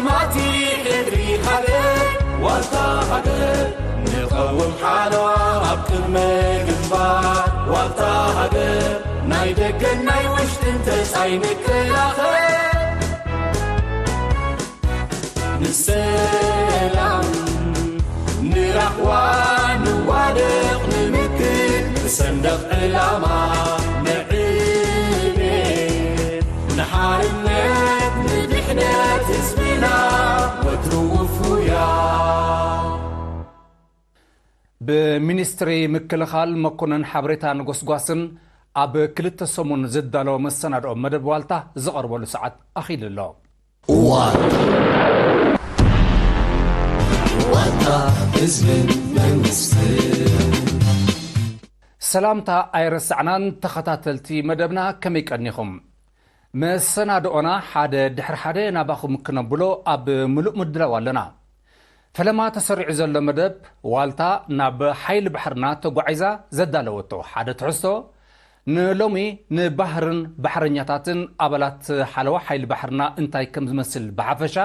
ማቲ ሕድሪ ሃገር ዋልታ ሃገር ንቐውም ሓራ ኣብ ቅድመ ግንባር ዋልታ ሃገር ናይ ደገን ናይ ውሽጥን ተጻይ ንከላኸል ንሰላም ንራህዋ ንዋደቕ ንምክት ንሰንደቕ ዕላማ ንዕቤት ንሓርነት ንድሕነት ህዝብና ወትሩ ውፉያ። ብሚኒስትሪ ምክልኻል መኮነን ሓበሬታን ጎስጓስን ኣብ ክልተ ሰሙን ዝዳሎ መሰናድኦ መደብ ዋልታ ዝቐርበሉ ሰዓት ኣኺሉ ኣሎ። ዋልታ፣ ዋልታ ህዝብን መንግስትን። ሰላምታ ኣይረሳዕናን ተኸታተልቲ መደብና፣ ከመይ ቀኒኹም? መሰናድኦና ሓደ ድሕሪ ሓደ ናባኹም ክነብሎ ኣብ ምሉእ ምድላው ኣለና። ፈለማ ተሰሪዑ ዘሎ መደብ ዋልታ ናብ ሓይሊ ባሕርና ተጓዒዛ ዘዳለወቶ ሓደ ትሕዝቶ ንሎሚ ንባህርን ባሕረኛታትን ኣባላት ሓለዋ ሓይሊ ባሕርና እንታይ ከም ዝመስል ብሓፈሻ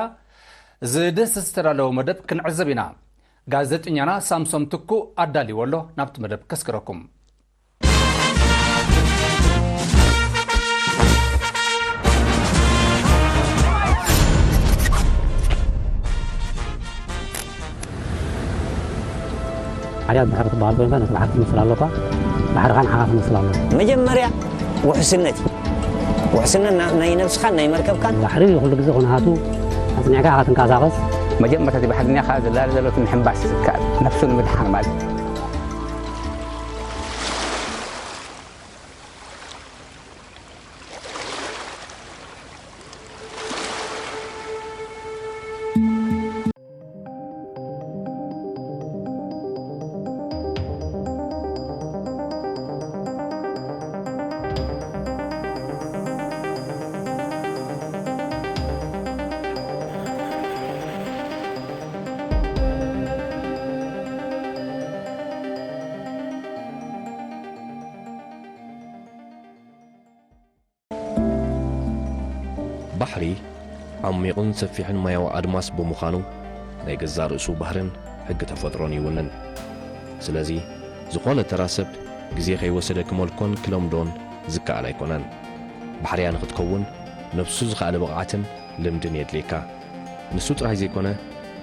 ዝድህስስ ዝተዳለወ መደብ ክንዕዘብ ኢና። ጋዜጠኛና ሳምሶም ትኩ ኣዳልዎ ኣሎ፣ ናብቲ መደብ ከስግረኩም። ሓያል ባሕሪ ክትበሃል ኮይንካ ነቲ ባሕሪ ትመስል ኣለካ፣ ባሕርኻ ንዓኻ ክመስል ኣለዎ። መጀመርያ ውሕስነት እዩ። ውሕስነት ና-፣ ናይ ነብስኻን ናይ መርከብካን። ባሕሪ ኩሉ ግዜ ኩነታቱ ኣጽኒዕካ ኢኻ ትንቀሳቐስ። መጀመርታ እቲ ባሕሪ ኒኻ ዝላለ ዘሎ እቲ ምሕንባስ ይከኣል፣ ነፍሱ ንምድሓን ማለት እዩ። ባሕሪ ዓሚቑን ሰፊሕን ማያዊ ኣድማስ ብምዃኑ፣ ናይ ገዛእ ርእሱ ባህርን ሕጊ ተፈጥሮን ይውንን። ስለዚ፣ ዝኾነ ተራ ሰብ ግዜ ከይወሰደ ክመልኮን ክለምዶን ዝከኣል ኣይኮነን። ባሕርያ ንኽትከውን፣ ነብሱ ዝኸኣለ ብቕዓትን ልምድን የድልየካ። ንሱ ጥራይ ዘይኮነ፣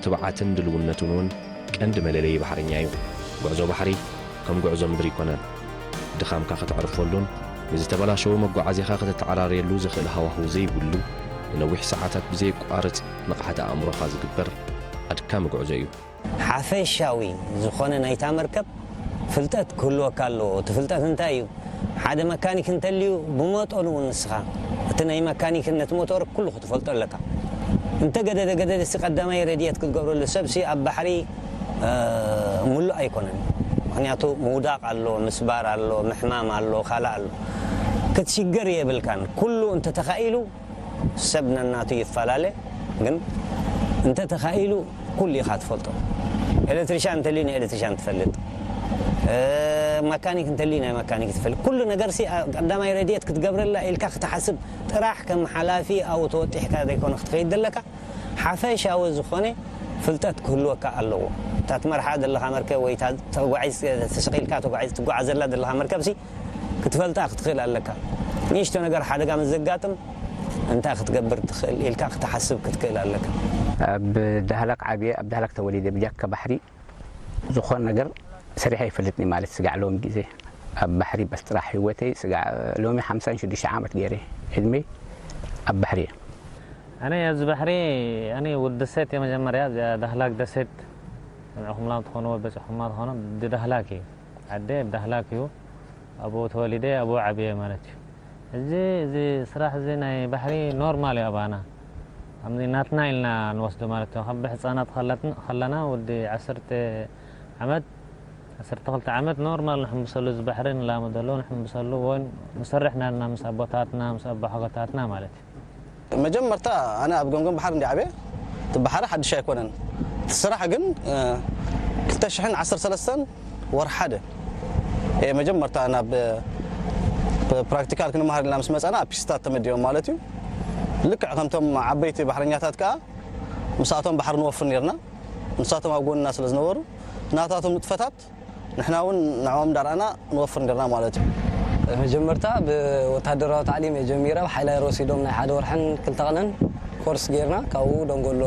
ትብዓትን ድልውነቱን እውን ቀንዲ መለለዪ ባሕረኛ እዩ። ጉዕዞ ባሕሪ ከም ጉዕዞ ምድሪ ኣይኮነን። ድኻምካ ከተዕርፈሉን ንዝተበላሸወ መጓዓዝያኻ ከተተዓራርየሉ ዘኽእል ሃዋህው ዘይብሉ፣ ንነዊሕ ሰዓታት ብዘየቋርጽ ንቕሓት ኣእምሮኻ ዝግበር ኣድካሚ ጉዕዞ እዩ። ሓፈሻዊ ዝኾነ ናይታ መርከብ ፍልጠት ክህልወካ ኣለዎ። እቲ ፍልጠት እንታይ እዩ? ሓደ መካኒክ እንተልዩ ብመጠኑ እውን ንስኻ እቲ ናይ መካኒክን ነቲ ሞተር ኩሉ ክትፈልጦ ኣለካ። እንተ ገደደ ገደደ፣ እቲ ቀዳማይ ረድኤት ክትገብረሉ፣ ሰብሲ ኣብ ባሕሪ፣ እ፣ ምሉእ ኣይኮነን። ምኽንያቱ ምውዳቕ ኣሎ፣ ምስባር ኣሎ፣ ምሕማም ኣሎ፣ ካልእ ኣሎ። ክትሽገር የብልካን። ኩሉ እንተተኻኢሉ ሰብ ነናቱ ይፈላለ፣ ግን እንተ ተኻኢሉ ኩሉ ኢኻ ትፈልጦ። ኤሌክትሪሻን እንተልዩ ናይ ኤሌክትሪሻን ትፈልጥ፣ እ፣ መካኒክ እንተልዩ ናይ መካኒክ ትፈልጥ። ኩሉ ነገርሲ ኣ-፣ ቀዳማይ ረድኤት ክትገብረላ ኢልካ ክትሓስብ ጥራሕ ከም ሓላፊ ኣብኡ ተወጢሕካ ዘይኮነ ክትኸይድ ዘለካ፣ ሓፈሻዊ ዝኾነ ፍልጠት ክህልወካ ኣለዎ። እታ ትመርሓ ዘለኻ መርከብ ወይ እታ ተጓዒዝ፣ ተሰቒልካ ተጓዒዝ፣ ትጓዓዘላ ዘለኻ መርከብሲ ክትፈልጣ ክትኽእል ኣለካ። ንእሽቶ ነገር ሓደጋ ምስ ዘጋጥም እንታይ ክትገብር ትኽእል ኢልካ ክትሓስብ ክትክእል ኣለካ። ኣብ ዳህላክ ዓብየ፣ ኣብ ዳህላክ ተወሊደ። ብጃካ ባሕሪ ዝኾነ ነገር ሰሪሐ ኣይፈልጥን ማለት ስጋዕ ሎም ግዜ ኣብ ባሕሪ በስ ጥራሕ ህይወተይ ስጋዕ ሎሚ ሓምሳን ሽዱሽተ ዓመት ገይረ ዕድመይ ኣብ ባሕሪ እየ። ኣነ ኣብዚ ባሕሪ ኣነ ወዲ ደሴት እየ መጀመርያ፣ እዚኣ ዳህላክ ደሴት ሰሚዕኹምላ ትኾኑ ወይ በፂኹማ ትኾኑ፣ ብዳህላክ እዩ። ዓደ ብዳህላክ እዩ። ኣብኡ ተወሊደ ኣብኡ ዓብየ ማለት እዩ። ሕጂ እዚ ስራሕ እዚ ናይ ባሕሪ ኖርማል እዩ ኣባና። ከምዚ ናትና ኢልና ንወስዶ ማለት እዩ። ካብ ብሕፃናት ከለትና ወዲ ዓሰርተ ዓመት፣ ዓሰርተ ክልተ ዓመት ኖርማል ንሕምብሰሉ፣ እዚ ባሕሪ ንላመደሉ ንሕምብሰሉ፣ ወይ ንሰርሕ ናልና ምስ ኣቦታትና ምስ ኣቦሓጎታትና ማለት እዩ። መጀመርታ ኣነ ኣብ ገምገም ባሕሪ እንዲ ዓብየ፣ እቲ ባሕሪ ሓድሽ ኣይኮነን። እቲ ስራሕ ግን፣ እ፣ ክልተ ሽሕን ዓሰርተ ሰለስተን ወርሒ ሓደ እየ መጀመርታ ናብ፣ እ፣ ፕራክቲካል ክንመሃር ኢልና ምስ መጻና ኣብ ፒስታት ተመዲቦም ማለት እዩ። ልክዕ ከምቶም ዓበይቲ ባሕረኛታት ከኣ ምስኣቶም ባሕሪ ንወፍር ነርና። ንሳቶም ኣብ ጎንና ስለ ዝነበሩ ናታቶም ንጥፈታት ንሕና እውን ንዕኦም እንዳረኣና ንወፍር ነርና ማለት እዩ። መጀመርታ ብወታደራዊ ታዕሊም እየ ጀሚረ። ኣብ ሓይላይር ወሲዶም ናይ ሓደ ወርሕን ክልተ ቀንን ኮርስ ጌርና፣ ካብኡ ደንጎሎ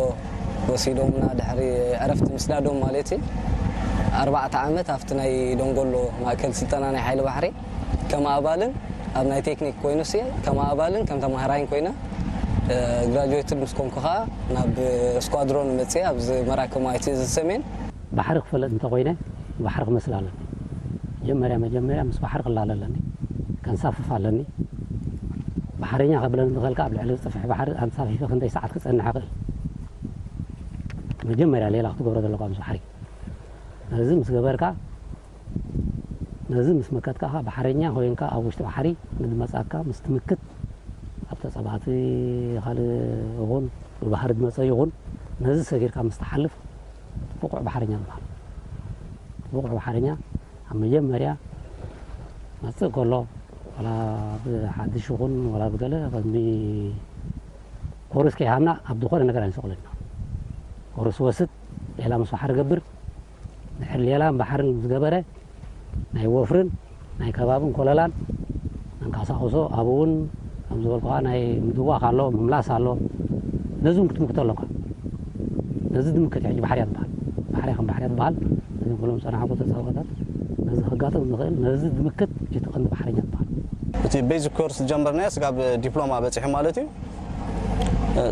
ወሲዶምና፣ ድሕሪ ዕረፍቲ ምስዳዶም ማለት እዩ። ኣርባዕተ ዓመት ኣብቲ ናይ ደንጎሎ ማእከል ስልጠና ናይ ሓይሊ ባሕሪ ከም ኣባልን ኣብ ናይ ቴክኒክ ኮይኑ ሲ ከም ኣባልን ከም ተማሃራይን ኮይነ ግራጁዌትድ ምስ ኮንኩ ከዓ ናብ ስኳድሮን መፅእ ኣብዚ መራከብ ማይቲ እዚ ሰሜን። ባሕሪ ክፈለጥ እንተኮይነ ባሕሪ ክመስል ኣለኒ። መጀመርያ መጀመርያ ምስ ባሕሪ ክላለ ኣለኒ፣ ከንሳፍፍ ኣለኒ። ባሕረኛ ከብለኒ ዝኽእል ከዓ ኣብ ልዕሊ ፅፍሒ ባሕሪ ኣንሳፊፈ ክንደይ ሰዓት ክፀንሕ እኽእል፣ መጀመርያ ሌላ ክትገብሮ ዘለካ ምስ ባሕሪ። ነዚ ምስ ገበርካ፣ ነዚ ምስ መከትካ፣ ባሕረኛ ኮይንካ ኣብ ውሽጢ ባሕሪ ንዝመፃካ ምስ ትምክት፣ ኣብ ተፀባቲ ካልእ ይኹን ብባህሪ ዝመፀ ይኹን፣ ነዚ ሰጊርካ ምስ ትሓልፍ ብቑዕ ባሕረኛ ዝበሃል። ብቑዕ ባሕረኛ ኣብ መጀመርያ መፅእ ከሎ፣ ዋላ ብሓድሽ ይኹን ዋላ ብገለ ከምዚ ኮርስ ከይሃብና ኣብ ዝኾነ ነገር ኣይንሰቕለና። ኮርስ ወስድ፣ ሌላ ምስ ባሕሪ ገብር፣ ድሕሪ ሌላን ባሕርን ዝገበረ ናይ ወፍርን ናይ ከባብን ኮለላን መንቀሳቕሶ ኣብኡ እውን ከም ዝበልኩኻ ናይ ምድዋኽ ኣሎ፣ ምምላስ ኣሎ። ነዚ እውን ክትምክቶ ኣለካ። ነዚ ዝምክት እዩ ሕጂ ባሕርያ ዝበሃል። ባሕርያ ከም ባሕርያ ዝበሃል፣ ነዚ ኩሎም ዝጸናሕኩ ተጻወታት ነዚ ከጋጥም ዝኽእል፣ ነዚ ዝምክት እቲ ቀንዲ ባሕረኛ ዝበሃል። እቲ ቤዚክ ኮርስ ዝጀመርናዮ ስጋብ ዲፕሎማ በጺሑ ማለት እዩ።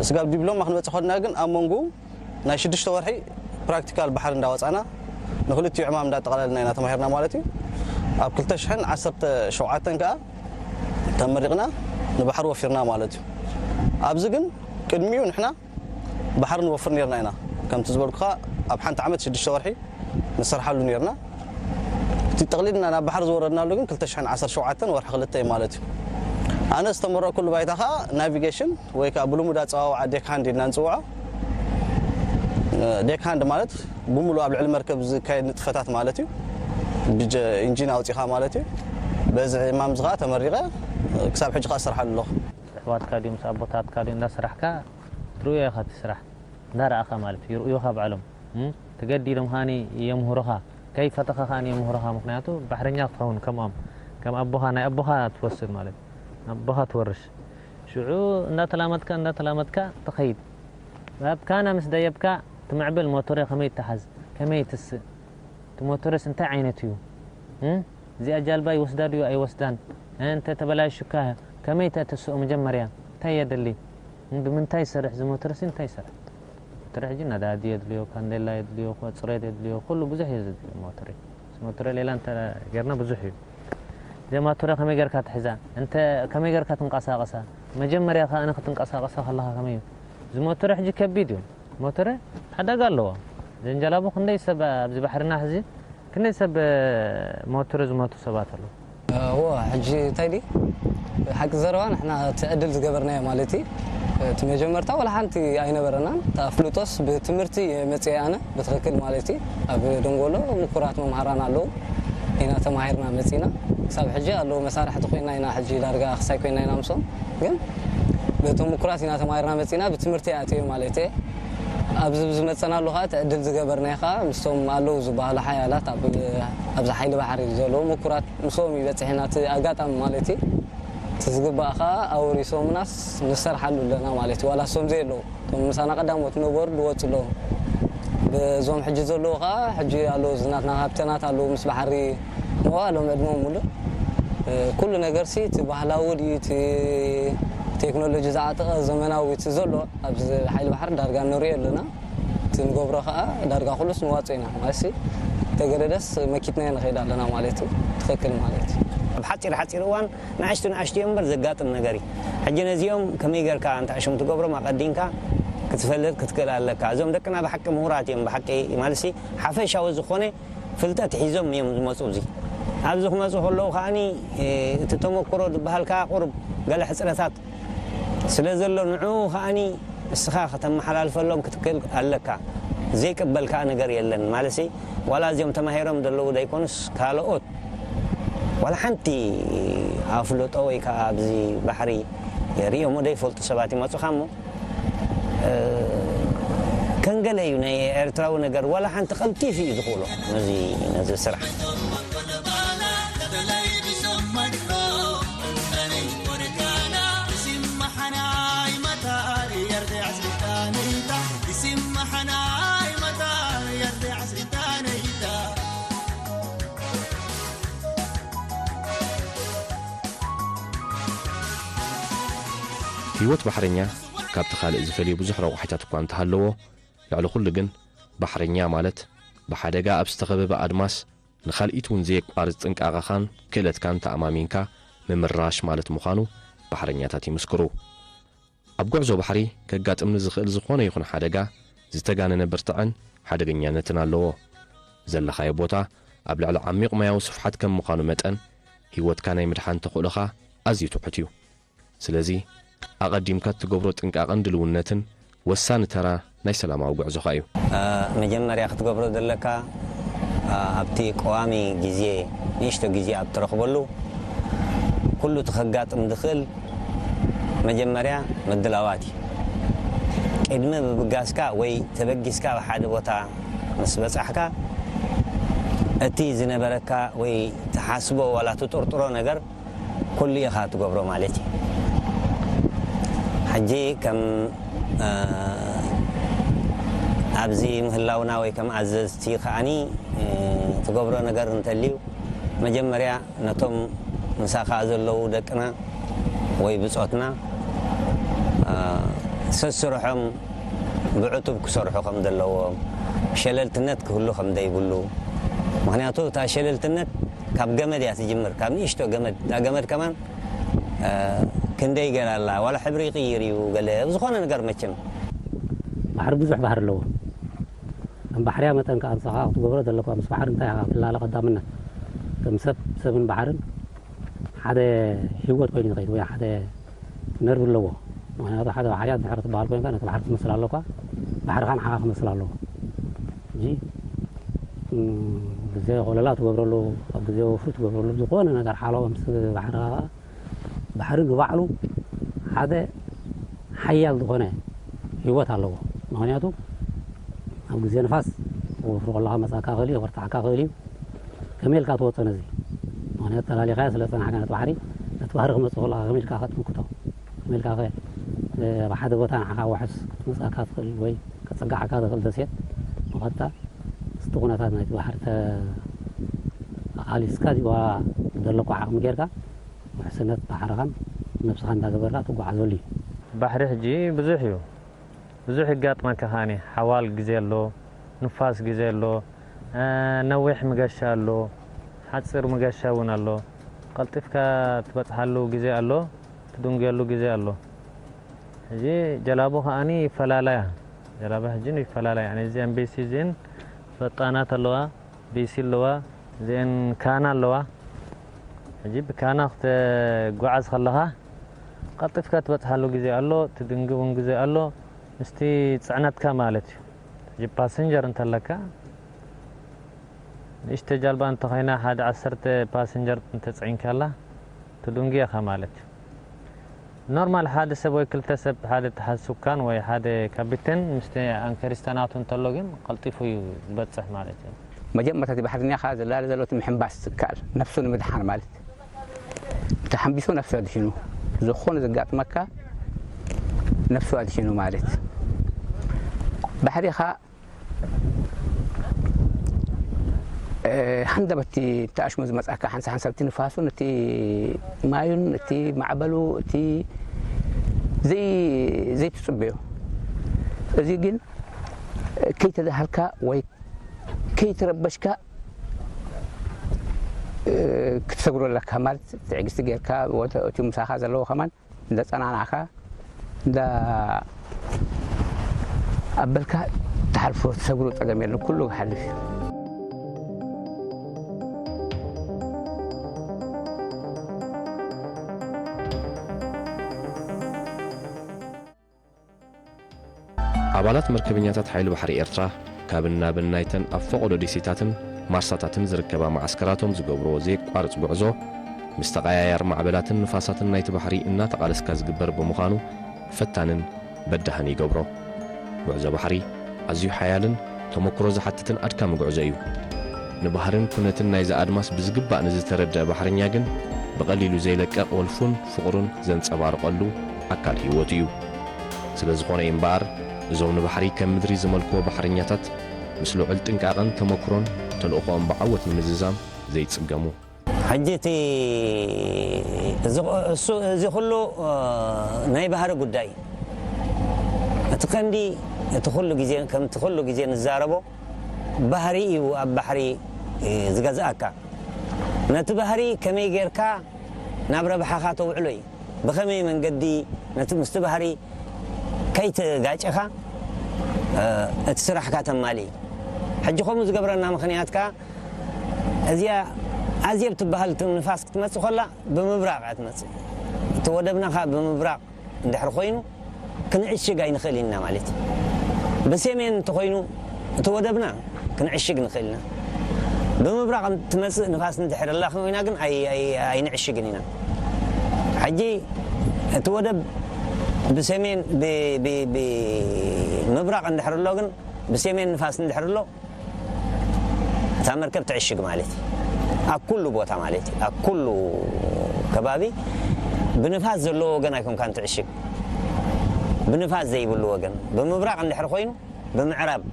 ስጋብ ዲፕሎማ ክንበጽሕ ከድና ግን ኣብ መንጎ ናይ ሽዱሽተ ወርሒ ፕራክቲካል ባሕሪ እንዳወጻና ንክልቲኡ ዕማም እንዳጠቓለልና ኢና ተማሂርና ማለት እዩ። ኣብ ክልተ ሽሕን ዓሰርተ ሸውዓተን ከኣ ተመሪቕና ንባሕሪ ወፊርና ማለት እዩ። ኣብዚ ግን ቅድሚኡ ንሕና ባሕሪ ንወፍር ነርና ኢና። ከምቲ ዝበልኩኻ ኣብ ሓንቲ ዓመት ሽዱሽተ ወርሒ ንሰርሓሉ ነርና። እቲ ጠቕሊልና ናብ ባሕሪ ዝወረድናሉ ግን ክልተ ሽሕን ዓሰርተ ሸውዓተን ወርሒ ክልተ እዩ ማለት እዩ። ኣነ ዝተመረቕኩሉ ባይታ ኸዓ ናቪጌሽን ወይ ከዓ ብልሙድ ኣፀዋውዓ ዴክ ሃንድ ኢልና ንፅውዖ። ዴክ ሃንድ ማለት ብምሉእ ኣብ ልዕሊ መርከብ ዝካየድ ንጥፈታት ማለት እዩ። ብጀ-፣ ኢንጂን ኣውፂኻ ማለት እዩ። በዚ ዕማም እዚ ኸዓ ተመሪቐ ክሳብ ሕጂ ኸዓ ዝሰርሓሉ ኣለኹ። ኣሕዋትካ ድዩ ምስ ኣቦታትካ ድዩ እንዳሰራሕካ ትርእዮ ኢኻ እቲ ስራሕ እንዳረኣኻ ማለት እዩ። ይርእዩኻ ባዕሎም። እም፣ ተገዲዶም ኸኣኒ የምህሩኻ። ከይፈተኻ ኸኣኒ የምህሩኻ። ምኽንያቱ ባሕረኛ ክትኸውን ከምኦም። ከም ኣቦኻ፣ ናይ ኣቦኻ ትወስድ ማለት እዩ። ኣቦኻ ትወርሽ። ሽዑ እንዳተላመድካ፣ እንዳተላመድካ ትኸይድ። ኣብ ካና ምስ ደየብካ ትምዕብል ሞቶረ ከመይ ይተሓዝ፣ ከመይ ይትስእ፣ እቲ ሞቶረስ እንታይ ዓይነት እዩ? እም? እዚኣ ጃልባ ይወስዳ ድዩ ኣይወስዳን? እንተ ተበላሽካ ከመይ ተእትስኦ መጀመርያ? እንታይ የድሊ? እም፣ ብምንታይ ይሰርሕ? እዚ ሞቶርሲ እንታይ ይሰርሕ? ሞቶር ሕጂ ነዳዲ የድልዮ፣ ካንዴላ የድልዮ፣ ቆጽሬት የድልዮ፣ ኩሉ ብዙሕ እዩ ዘድልዮ ሞቶር። እዚ ሞቶር ሌላ እንተ ጌርና ብዙሕ እዩ። እዚኣ ሞቶር ከመይ ጌርካ ትሕዛ? እንተ ከመይ ጌርካ ትንቀሳቐሳ? መጀመርያ ከኣ ንክትንቀሳቐሳ ከለኻ ከመይ እዩ? እዚ ሞቶር ሕጂ ከቢድ እዩ። ሞቶር ሓደጋ ኣለዎ። ዘንጀላቡ ክንደይ ሰብ ኣብዚ ባሕርና ሕዚ ክንደይ ሰብ ሞቶር ዝሞቱ ሰባት ኣለዉ። እዎ፣ ሕጂ እንታይ ድዩ ሓቂ ዘረባ፣ ንሕና እቲ ዕድል ዝገበርናዮ ማለት እዩ። እቲ መጀመርታ ዋላ ሓንቲ ኣይነበረናን። እቲ ኣፍልጦስ ብትምህርቲ መፅኤ ኣነ ብትኽክል ማለት እዩ። ኣብ ደንጎሎ ምኩራት መምሃራን ኣለዉ ኢና ተማሂርና መፂና። ክሳብ ሕጂ ኣለዉ መሳርሕቲ ኮይና ኢና፣ ሕጂ ዳርጋ ክሳይ ኮይና ኢና ምስኦም። ግን በቶም ምኩራት ኢና ተማሂርና መፂና፣ ብትምህርቲ ኣትዮ ማለት እየ። ኣብዚ ዝመፀናሉ ከዓ እቲ ዕድል ዝገበርናዮ ከዓ ምስቶም ኣለዉ ዝበሃሉ ሓያላት ኣብ-፣ ኣብዚ ሓይሊ ባሕሪ ዘለዉ ምኩራት ምስኦም እዩ በፂሕና እቲ ኣጋጣሚ ማለት እዩ። እቲ ዝግባእ ከዓ ኣውሪሶምናስ ንሰርሓሉ ኣለና ማለት እዩ። ዋላ እሶም ዘየለዉ እቶም ምሳና ቀዳሞት ነበሩ ዝወፁ ኣለዉ። በዞም ሕጂ ዘለዉ ከዓ ሕጂ ኣለዉ ዝናትና ካፕተናት ኣለዉ ምስ ባሕሪ መዋሎም ዕድሞም ሙሉእ። እ፣ ኩሉ ነገር ሲ እቲ ባህላዊ ድዩ እቲ ቴክኖሎጂ ዝዓጠቐ ዘመናዊ እቲ ዘሎ ኣብዚ ሓይሊ ባሕሪ ዳርጋ ንሪኦ ኣለና። እቲ ንገብሮ ከዓ ዳርጋ ኩሉስ ንዋፅኦ ኢና። ማለት ሲ ተገደደስ መኪትና ንኸይድ ኣለና ማለት እዩ። ትኽክል ማለት እዩ። ኣብ ሓፂር ሓፂር እዋን ንኣሽቱ ንኣሽቱ እዮም እምበር ዘጋጥም ነገር እዩ። ሕጂ ነዚኦም ከመይ ጌርካ እንታይ ሽም ትገብሮም ኣቐዲምካ ክትፈልጥ ክትክእል ኣለካ። እዞም ደቅና ብሓቂ ምሁራት እዮም። ብሓቂ ማለት ሲ ሓፈሻዊ ዝኾነ ፍልጠት ሒዞም እዮም ዝመፁ። እዚ ኣብዚ ክመፁ ከለዉ ከዓኒ፣ እ፣ እቲ ተመክሮ ዝበሃል ከዓ ቁሩብ ገለ ሕፅረታት ስለ ዘሎ ንዕኡ ከዓኒ እስኻ ከተመሓላልፈሎም ክትክእል ኣለካ። ዘይቅበል ከዓ ነገር የለን። ማለት ሲ ዋላ እዚኦም ተማሂሮም ዘለዉ ዘይኮኑስ ካልኦት ዋላ ሓንቲ ኣፍልጦ ወይ ከዓ ኣብዚ ባሕሪ ሪኦሞ ዘይፈልጡ ሰባት ይመፁኻ እሞ፣ እ፣ ከንገለ እዩ ናይ ኤርትራዊ ነገር፣ ዋላ ሓንቲ ቀልጢፍ እዩ ዝኽእሎ ነዚ፣ ነዚ ስራሕ። ህይወት ባሕረኛ ካብቲ ካልእ ዝፈልዮ ብዙሕ ረቋሒታት እኳ እንተሃለዎ፣ ልዕሊ ኩሉ ግን ባሕረኛ ማለት ብሓደጋ ኣብ ዝተኸበበ ኣድማስ ንኻልኢት እውን ዘየቋርጽ ጥንቃቐኻን ክእለትካን ተኣማሚንካ ምምራሽ ማለት ምዃኑ ባሕረኛታት ይምስክሩ። ኣብ ጉዕዞ ባሕሪ ከጋጥም ንዝኽእል ዝኾነ ይኹን ሓደጋ ዝተጋነነ ብርትዐን ሓደገኛነትን ኣለዎ። ዘለኻዮ ቦታ ኣብ ልዕሊ ዓሚቕ ማያዊ ስፍሓት ከም ምዃኑ መጠን፣ ህይወትካ ናይ ምድሓን ተኽእሎኻ ኣዝዩ ትሑት እዩ። ስለዚ፣ ኣቐዲምካ እትገብሮ ጥንቃቐን ድልውነትን ወሳኒ ተራ ናይ ሰላማዊ ጉዕዞኻ እዩ። እ፣ መጀመርያ ክትገብሮ ዘለካ፣ እ፣ ኣብቲ ቀዋሚ ግዜ፣ ንእሽቶ ግዜ ኣብ ትረኽበሉ፣ ኩሉ እቲ ከጋጥም ዝኽእል መጀመርያ ምድላዋት እዩ። ቅድሚ ምብጋስካ ወይ ተበጊስካ ኣብ ሓደ ቦታ ምስ በጻሕካ፣ እቲ ዝነበረካ ወይ ትሓስቦ ዋላ ትጥርጥሮ ነገር ኩሉ ኢኻ ትገብሮ ማለት እዩ። ሕጂ ከም፣ እ፣ ኣብዚ ምህላውና ወይ ከም ኣዘዝቲ ከኣኒ፣ እ፣ ትገብሮ ነገር እንተልዩ፣ መጀመርያ ነቶም ምሳኻ ዘለዉ ደቅና ወይ ብጾትና፣ እ፣ ሰስርሖም ብዕቱብ ክሰርሑ ከም ዘለዎም፣ ሸለልትነት ክህሉ ከም ዘይብሉ። ምኽንያቱ እታ ሸለልትነት ካብ ገመድ እያ ትጅምር፣ ካብ ንእሽቶ ገመድ። እታ ገመድ ከማን፣ እ፣ ክንደይ ገላ ኣላ፣ ዋላ ሕብሪ ይቕይር እዩ፣ ገለ ኣብ ዝኾነ ነገር መቸም። ባሕሪ ብዙሕ ባህሪ ኣለዎ። ከም ባሕርያ መጠን ከኣ ንስኻ ክትገብሮ ዘለካ ምስ ባሕሪ እንታይ ኢኻ ክትላለ ቀዳምነት? ከም ሰብ፣ ሰብን ባሕርን ሓደ ህይወት ኮይኑ ዝኸይድ ወይ ሓደ ነርቭ ኣለዎ። ምኽንያቱ ሓደ ባሕርያ ድሕሪ ትበሃል ኮይንካ ነቲ ባሕሪ ትመስል ኣለኳ፣ ባሕሪ ከኣ ንዓኻ ክመስል ኣለዎ። ሕጂ፣ እም፣ ግዜ ቆለላ ትገብረሉ፣ ኣብ ግዜ ወፍሪ ትገብረሉ፣ ዝኾነ ነገር ሓለዋ ምስ ባሕሪ ከኣ፣ ባሕሪ ንባዕሉ ሓደ ሓያል ዝኾነ ህይወት ኣለዎ። ምኽንያቱ ኣብ ግዜ ንፋስ ወፍሪ ከለኻ መጻካ ክእል እዩ፣ ክበርትዓካ ክእል እዩ። ከመይ ኢልካ ትወጾ ነዚ? ምኽንያቱ ተላሊኻዮ ስለ ዝጸናሕካ ነቲ ባሕሪ፣ ነቲ ባህሪ ክመጽእ ከለኻ ከመይ ኢልካ ክትምክቶ? ከመይ ኢልካ ከ፣ እ፣ ኣብ ሓደ ቦታ ንዓኻ ዋሕስ ክትመጽኣካ ትኽእል ወይ ከጸግዓካ ትኽእል ደሴት መኸታ፣ ምስቲ ኩነታት ናይቲ ባሕሪ ተ-፣ ኣቓሊስካ ዚዋ ዘለኩ ዓቕሚ ጌርካ፣ ውሕስነት ባሕርኻን ነብስኻ እንዳገበርካ ትጓዓዘሉ እዩ። ባሕሪ ሕጂ ብዙሕ እዩ። ብዙሕ ይጋጥመካ ከኣኒ፣ ሓዋል ግዜ ኣሎ፣ ንፋስ ግዜ ኣሎ፣ እ፣ ነዊሕ መገሻ ኣሎ፣ ሓጺር መገሻ እውን ኣሎ። ቀልጢፍካ ትበጽሓሉ ግዜ ኣሎ፣ ትድንገሉ ግዜ ኣሎ። ሕጂ ጀላቡ ከኣኒ ይፈላለያ። ጀላቡ ሕጂ ይፈላለያ። ኣነ እዚኣን ቤሲ እዚአን ፈጣናት ኣለዋ፣ ቤሲ ኣለዋ፣ እዚአን ካና ኣለዋ። ሕጂ ብካና ክትጓዓዝ ከለኻ ቀልጢፍካ ትበጽሓሉ ግዜ ኣሎ፣ ትድንጊ እውን ግዜ ኣሎ፣ ምስቲ ጽዕነትካ ማለት እዩ። ሕጂ ፓሰንጀር እንተለካ፣ ንእሽተ ጃልባ እንተኾይና፣ ሓደ ዓሰርተ ፓሰንጀር እንተጽዒንካላ፣ ትድንጊ ኢኻ ማለት እዩ። ኖርማል ሓደ ሰብ ወይ ክልተ ሰብ፣ ሓደ ተሓዝ ሱካን ወይ ሓደ ካፒቴን ምስቲ ኣንከሪስታ ናቱ እንተሎ ግን ቀልጢፉ እዩ ዝበጽሕ ማለት እዩ። መጀመርታ እቲ ባሕርኛኻ ዘላለ ዘሎ እቲ ምሕንባስ ዝከኣል፣ ነፍሱ ንምድሓን ማለት። ተሓንቢሱ ነፍሱ ኣድሒኑ፣ ዝኾነ ዘጋጥመካ ነፍሱ ኣድሒኑ ማለት። ባሕሪኻ፣ እ፣ ሃንደበት እቲ ተኣሽሙ ዝመጽኣካ ሓንሳብ ሓንሳብ እቲ ንፋሱን እቲ ማዩን እቲ ማዕበሉ እቲ ዘይ-፣ ዘይትጽበዮ። እዚ ግን ከይተዳሃልካ ወይ ከይተረበሽካ፣ እ፣ ክትሰግሮ ኣለካ ማለት ትዕግስቲ ጌርካ፣ ወተ-፣ እቲ ምሳኻ ዘለዎ ከማን እንዳ ጸናናዕካ፣ እንዳ ኣበልካ ትሓልፎ፣ ትሰግሮ ጸገም የለን፣ ኩሉ ክሓልፍ እዩ። ኣባላት መርከበኛታት ሓይሊ ባሕሪ ኤርትራ፣ ካብን ናብን ናይተን ኣብ ፈቐዶ ደሴታትን ማርሳታትን ዝርከባ መዓስከራቶም ዝገብርዎ ዘየቋርጽ ጉዕዞ፣ ምስ ተቐያያሪ ማዕበላትን ንፋሳትን ናይቲ ባሕሪ እናተቓለስካ ዝግበር ብምዃኑ፣ ፈታንን በዳህን ይገብሮ። ጉዕዞ ባሕሪ ኣዝዩ ሓያልን ተመክሮ ዝሓትትን ኣድካሚ ጉዕዞ እዩ። ንባህርን ኩነትን ናይዚ ኣድማስ ብዝግባእ ንዝተረድአ ባሕረኛ ግን፣ ብቐሊሉ ዘይለቀቕ ወልፉን ፍቕሩን ዘንጸባርቐሉ ኣካል ህይወቱ እዩ። ስለ ዝኾነ እዩ እምበኣር፣ እዞም ንባሕሪ ከም ምድሪ ዝመልክዎ ባሕረኛታት፣ ምስ ልዑል ጥንቃቐን ተመክሮን፣ ተልእኾኦም ብዓወት ንምዝዛም ዘይጽገሙ። ሕጂ እቲ እዚ፣ እሱ፣ እዚ ኩሉ፣ እ፣ ናይ ባህሪ ጉዳይ እዩ። እቲ ቀንዲ፣ እቲ ኩሉ ግዜ፣ ከምቲ ኩሉ ግዜ ንዛረቦ፣ ባህሪ እዩ ኣብ ባሕሪ፣ እ፣ ዝገዝኣካ። ነቲ ባህሪ ከመይ ጌርካ ናብ ረብሓኻ ተውዕሎ እዩ። ብኸመይ መንገዲ ነቲ ምስቲ ባህሪ ከይተጋጨኻ፣ እ፣ እቲ ስራሕካ ተማሊ እዩ። ሕጂ ከምኡ ዝገብረና ምኽንያት ከኣ፣ እዚኣ ኣዜብ ትበሃል ትም-፣ ንፋስ ክትመጽእ ከላ ብምብራቕ እያ ትመጽእ። እቲ ወደብና ከኣ ብምብራቕ እንድሕር ኮይኑ ክንዕሽግ ኣይንኽእልን ኢና ማለት እዩ። ብሰሜን እንተኾይኑ እቲ ወደብና ክንዕሽግ ንኽእል ኢና። ብምብራቕ ትመጽእ ንፋስ እንድሕር ኣላ ኮይና ግን ኣይ-፣ ኣይ-፣ ኣይንዕሽግን ኢና። ሕጂ እቲ ወደብ ብሰሜን፣ ብ-፣ ብ-፣ ብምብራቕ እንድሕር ኣሎ ግን፣ ብሰሜን ንፋስ እንድሕር ኣሎ፣ እታ መርከብ ትዕሽግ ማለት እዩ። ኣብ ኩሉ ቦታ ማለት እዩ። ኣብ ኩሉ ከባቢ ብንፋስ ዘለዎ ወገን ኣይኮንካን ትዕሽግ። ብንፋስ ዘይብሉ ወገን፣ ብምብራቕ እንድሕር ኮይኑ፣ ብምዕራብ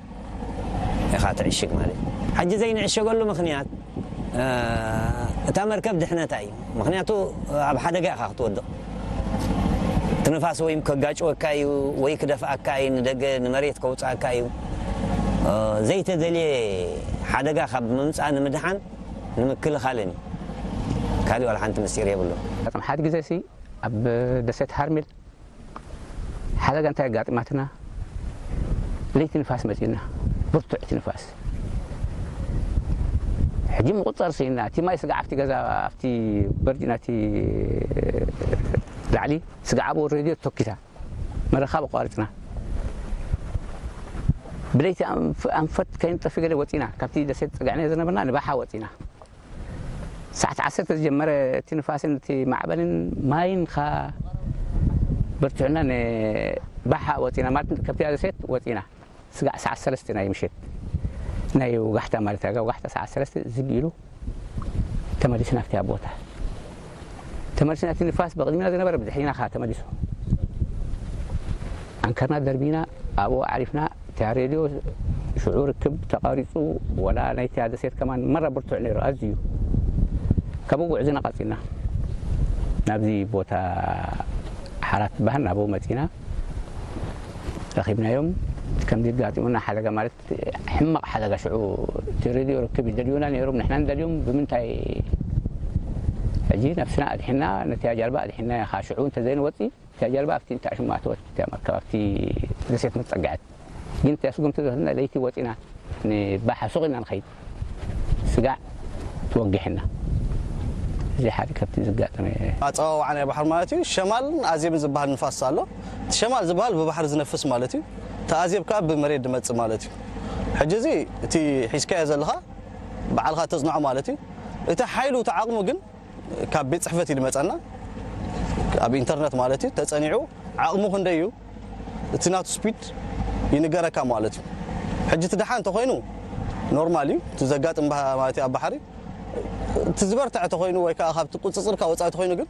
ኢኻ ትዕሽግ ማለት እዩ። ሕጂ ዘይንዕሸገሉ ምኽንያት፣ እ፣ እታ መርከብ ድሕነታ እዩ። ምኽንያቱ ኣብ ሓደጋ ኢኻ ክትወድቕ። እቲ ንፋስ ወይ ከጋጭወካ እዩ፣ ወይ ክደፍኣካ እዩ፣ ንደገ ንመሬት ከውጽኣካ እዩ። እ፣ ዘይተደልየ ሓደጋ ካብ ምምጻእ ንምድሓን፣ ንምክልኻልን እዩ። ካሊእ ዋላ ሓንቲ ምስጢር የብሉን። ሓደ ግዜ ሲ ኣብ ደሴት ሃርሜል ሓደጋ እንታይ ኣጋጢማትና? ለይቲ ንፋስ መጺኡና፣ ብርቱዕ እቲ ንፋስ። ሕጂ ምቁጽጻር ስኢንና። እቲ ማይ ስጋዕ ኣብቲ ገዛ፣ ኣብቲ በርጅና፣ እቲ ላዕሊ ስጋዕ ኣብኡ ሬድዮ ተኪሳ፣ መራኸቢ ኣቋሪጽና። ብለይቲ ኣንፍ-፣ ኣንፈት ከይንጠፊ ገለ ወጺና፣ ካብቲ ደሴት ጸጋዕና ዝነበርና ንባሓ ወጺና። ሰዓት ዓሰርተ ዝጀመረ እቲ ንፋስን እቲ ማዕበልን ማይን ኸኣ በርቲዑና ንባሓ ወጺና፣ ማለት ከብቲ ደሴት ወጺና። ስጋዕ ሰዓት ሰለስተ ናይ ምሸት፣ ናይ ወጋሕታ ማለት እያ። ወጋሕታ ሰዓት ሰለስተ ዝግ ኢሉ ተመሊስና ኣብቲ ቦታ። ተመሊስና፣ እቲ ንፋስ ብቕድሚና ዝነበረ ብድሕሪና ኸኣ ተመሊሱ። ኣንከርና ደርቢና ኣብኡ ዓሪፍና። እታ ሬድዮ ሽዑ ርክብ ተቋሪጹ፣ ወላ ናይቲ ደሴት ከማን መራ ብርቱዕ ነይሩ ኣዝዩ። ካብኡ ጉዕዞና ቀጺልና ናብዚ ቦታ ሓራት ትበሃል፣ ናብኡ መጺና ረኺብናዮም። ከምዚ ኣጋጢሙና ሓደጋ ማለት ሕማቕ ሓደጋ ሽዑ እቲ ሬድዮ ርክብ ይደልዩና ነይሮም፣ ንሕና ንደልዮም ብምንታይ? ሕጂ ነፍስና ኣድሒና፣ ነቲ ጃልባ ኣድሒና ኢኻ ሽዑ እንተዘይንወጽእ፣ እታ ጃልባ ኣብቲ እንተ ሽማ ኣተወት፣ እታ መርከብ ኣብቲ ደሴት ምጸግዐት። ግን እታ ስጉምቲ ዝወሰድና ለይቲ ወጺና ንባሓ ሱቕ ኢልና ንኸይድ። ስጋዕ ትወግሕና። እዚ ሓደ ካብቲ ዘጋጠመ። ኣጸዋውዓ ናይ ባሕሪ ማለት እዩ። ሸማልን ኣዜብን ዝበሃል ንፋስ ኣሎ። እቲ ሸማል ዝበሃል ብባሕሪ ዝነፍስ ማለት እዩ። እቲ ኣዜብ ከኣ ብመሬት ዝመጽእ ማለት እዩ። ሕጂ እዚ እቲ ሒዝካዮ ዘለኻ ባዕልኻ ተጽንዖ ማለት እዩ። እቲ ሓይሉ፣ እቲ ዓቕሙ ግን ካብ ቤት ጽሕፈት እዩ ዝመጸና፣ ኣብ ኢንተርነት ማለት እዩ ተጸኒዑ፣ ዓቕሙ ክንደይ እዩ፣ እቲ ናቱ ስፒድ ይንገረካ ማለት እዩ። ሕጂ እቲ ደሓን እንተኾይኑ ኖርማል እዩ፣ እቲ ዘጋጥም ባህ-፣ ማለት እዩ ኣብ ባሕሪ። እቲ ዝበርትዐ እንተኾይኑ ወይ ከኣ ካብቲ ቁጽጽርካ ወጻኢ እንተኾይኑ ግን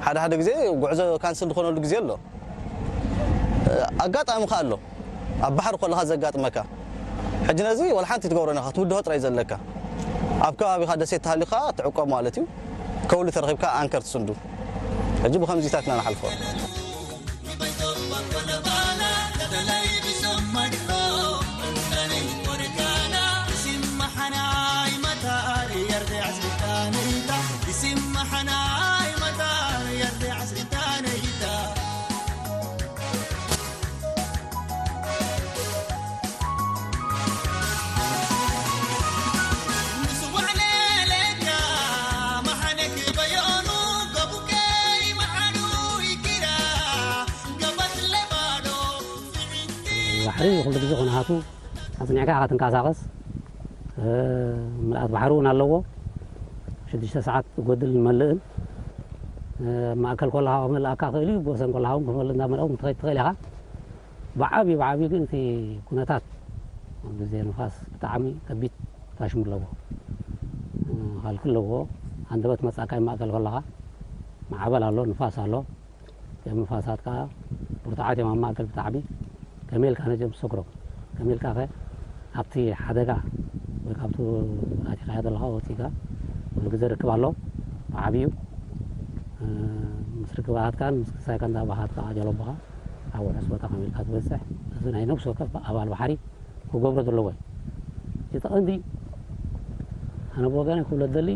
ሓደ ሓደ ግዜ ጉዕዞ ካንስል ዝኾነሉ ግዜ ኣሎ። ኣጋጣሚ ከኣ ኣሎ። ኣብ ባሕሪ ከለኻ ዘጋጥመካ። ሕጂ ነዚ ወላ ሓንቲ ትገብሮ ነኻ፣ ትውድሆ ጥራይ ዘለካ። ኣብ ከባቢኻ ደሴት ተሃሊኻ ትዕቆብ ማለት እዩ። ከውሊ ተረኺብካ ኣንከር ትስንዱ። ሕጂ ብኸምዚታት ኢና ንሓልፎ። ባሕሪ ኩሉ ግዜ ኩነታቱ ኣጽኒዕካ ኢኻ ትንቀሳቐስ። እ፣ ምልኣት ባሕሪ እውን ኣለዎ። ሽዱሽተ ሰዓት ትጎድል ንመልእን፣ እ፣ ኣብ ማእከል ከለኻ ክመልኣካ ክእል እዩ፣ ብወሰን ከለኻ እውን ክመልእ እንዳመልኣ እውን ክትኸይድ ትኽእል ኢኻ። ብዓብዩ፣ ብዓብዩ ግን እቲ ኩነታት ግዜ ንፋስ ብጣዕሚ ከቢድ ታሽሙ ኣለዎ። እ፣ ሃልኪ ኣለዎ። ሃንደበት መጻካ ይማእከል ከለኻ ማዕበል ኣሎ፣ ንፋስ ኣሎ። እቶም ንፋሳት ከኣ ብርቱዓት እዮም ኣብ ማእከል ብጣዕሚ። ከመይ ኢልካ ነዚኦም ትሰግሮም? ከመይ ኢልካ ከ ኣብቲ ሓደጋ ወይ ካብቲ ኣቲኻዮ ዘለኻ ወጺእካ ኩሉ ግዜ ርክብ ኣሎ ብዓብዩ። እ፣ ምስ ርክባትካን ምስ ክሳይካ እንዳ ባኻትካ ጀለቦኻ ኣብ ውሑስ ቦታ ከመይ ኢልካ ትበጽሕ? እዚ ናይ ነፍሲ ወከፍ ኣባል ባሕሪ ክገብሮ ዘለዎ እዩ። እቲ ቀንዲ ኣነ ብወገነይ ክብሎ ዝደሊ፣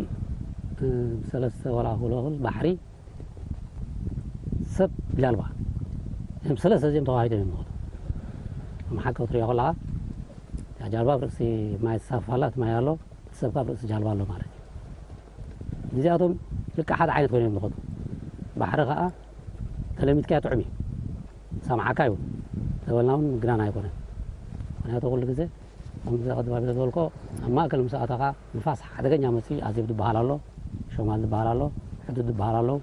እ፣ ብሰለስተ ወላ ክብሎ ይኽእል ባሕሪ ሰብ ጃልባ እዮም። ሰለስተ እዚኦም ተዋሂዶም እዮም ዝኸዱ። ከም ሓቂ ክትሪኦ ከለኻ እታ ጃልባ ኣብ ርእሲ ማይ ትሳፈፍ ኣላ፣ እቲ ማይ ኣሎ፣ እቲ ሰብ ካብ ርእሲ ጃልባ ኣሎ ማለት እዩ። እዚኣቶም ልክዕ ሓደ ዓይነት ኮይኖም እዮም ዝኸዱ። ባሕሪ ከዓ ተለሚድካዮ ጥዑም እዩ። ሰምዓካ እዩ። ተበልና እውን ምግናን ኣይኮነን። ምክንያቱ ኩሉ ግዜ ከምዚ ቅድም ኣቢለ ዝበልኮ ኣብ ማእከል ምስ ኣተኻ ንፋስ ሓደገኛ መፅኡ ኣዜብ ዝበሃል ኣሎ፣ ሾማል ዝበሃል ኣሎ፣ ሕዱድ ዝበሃል ኣለዉ።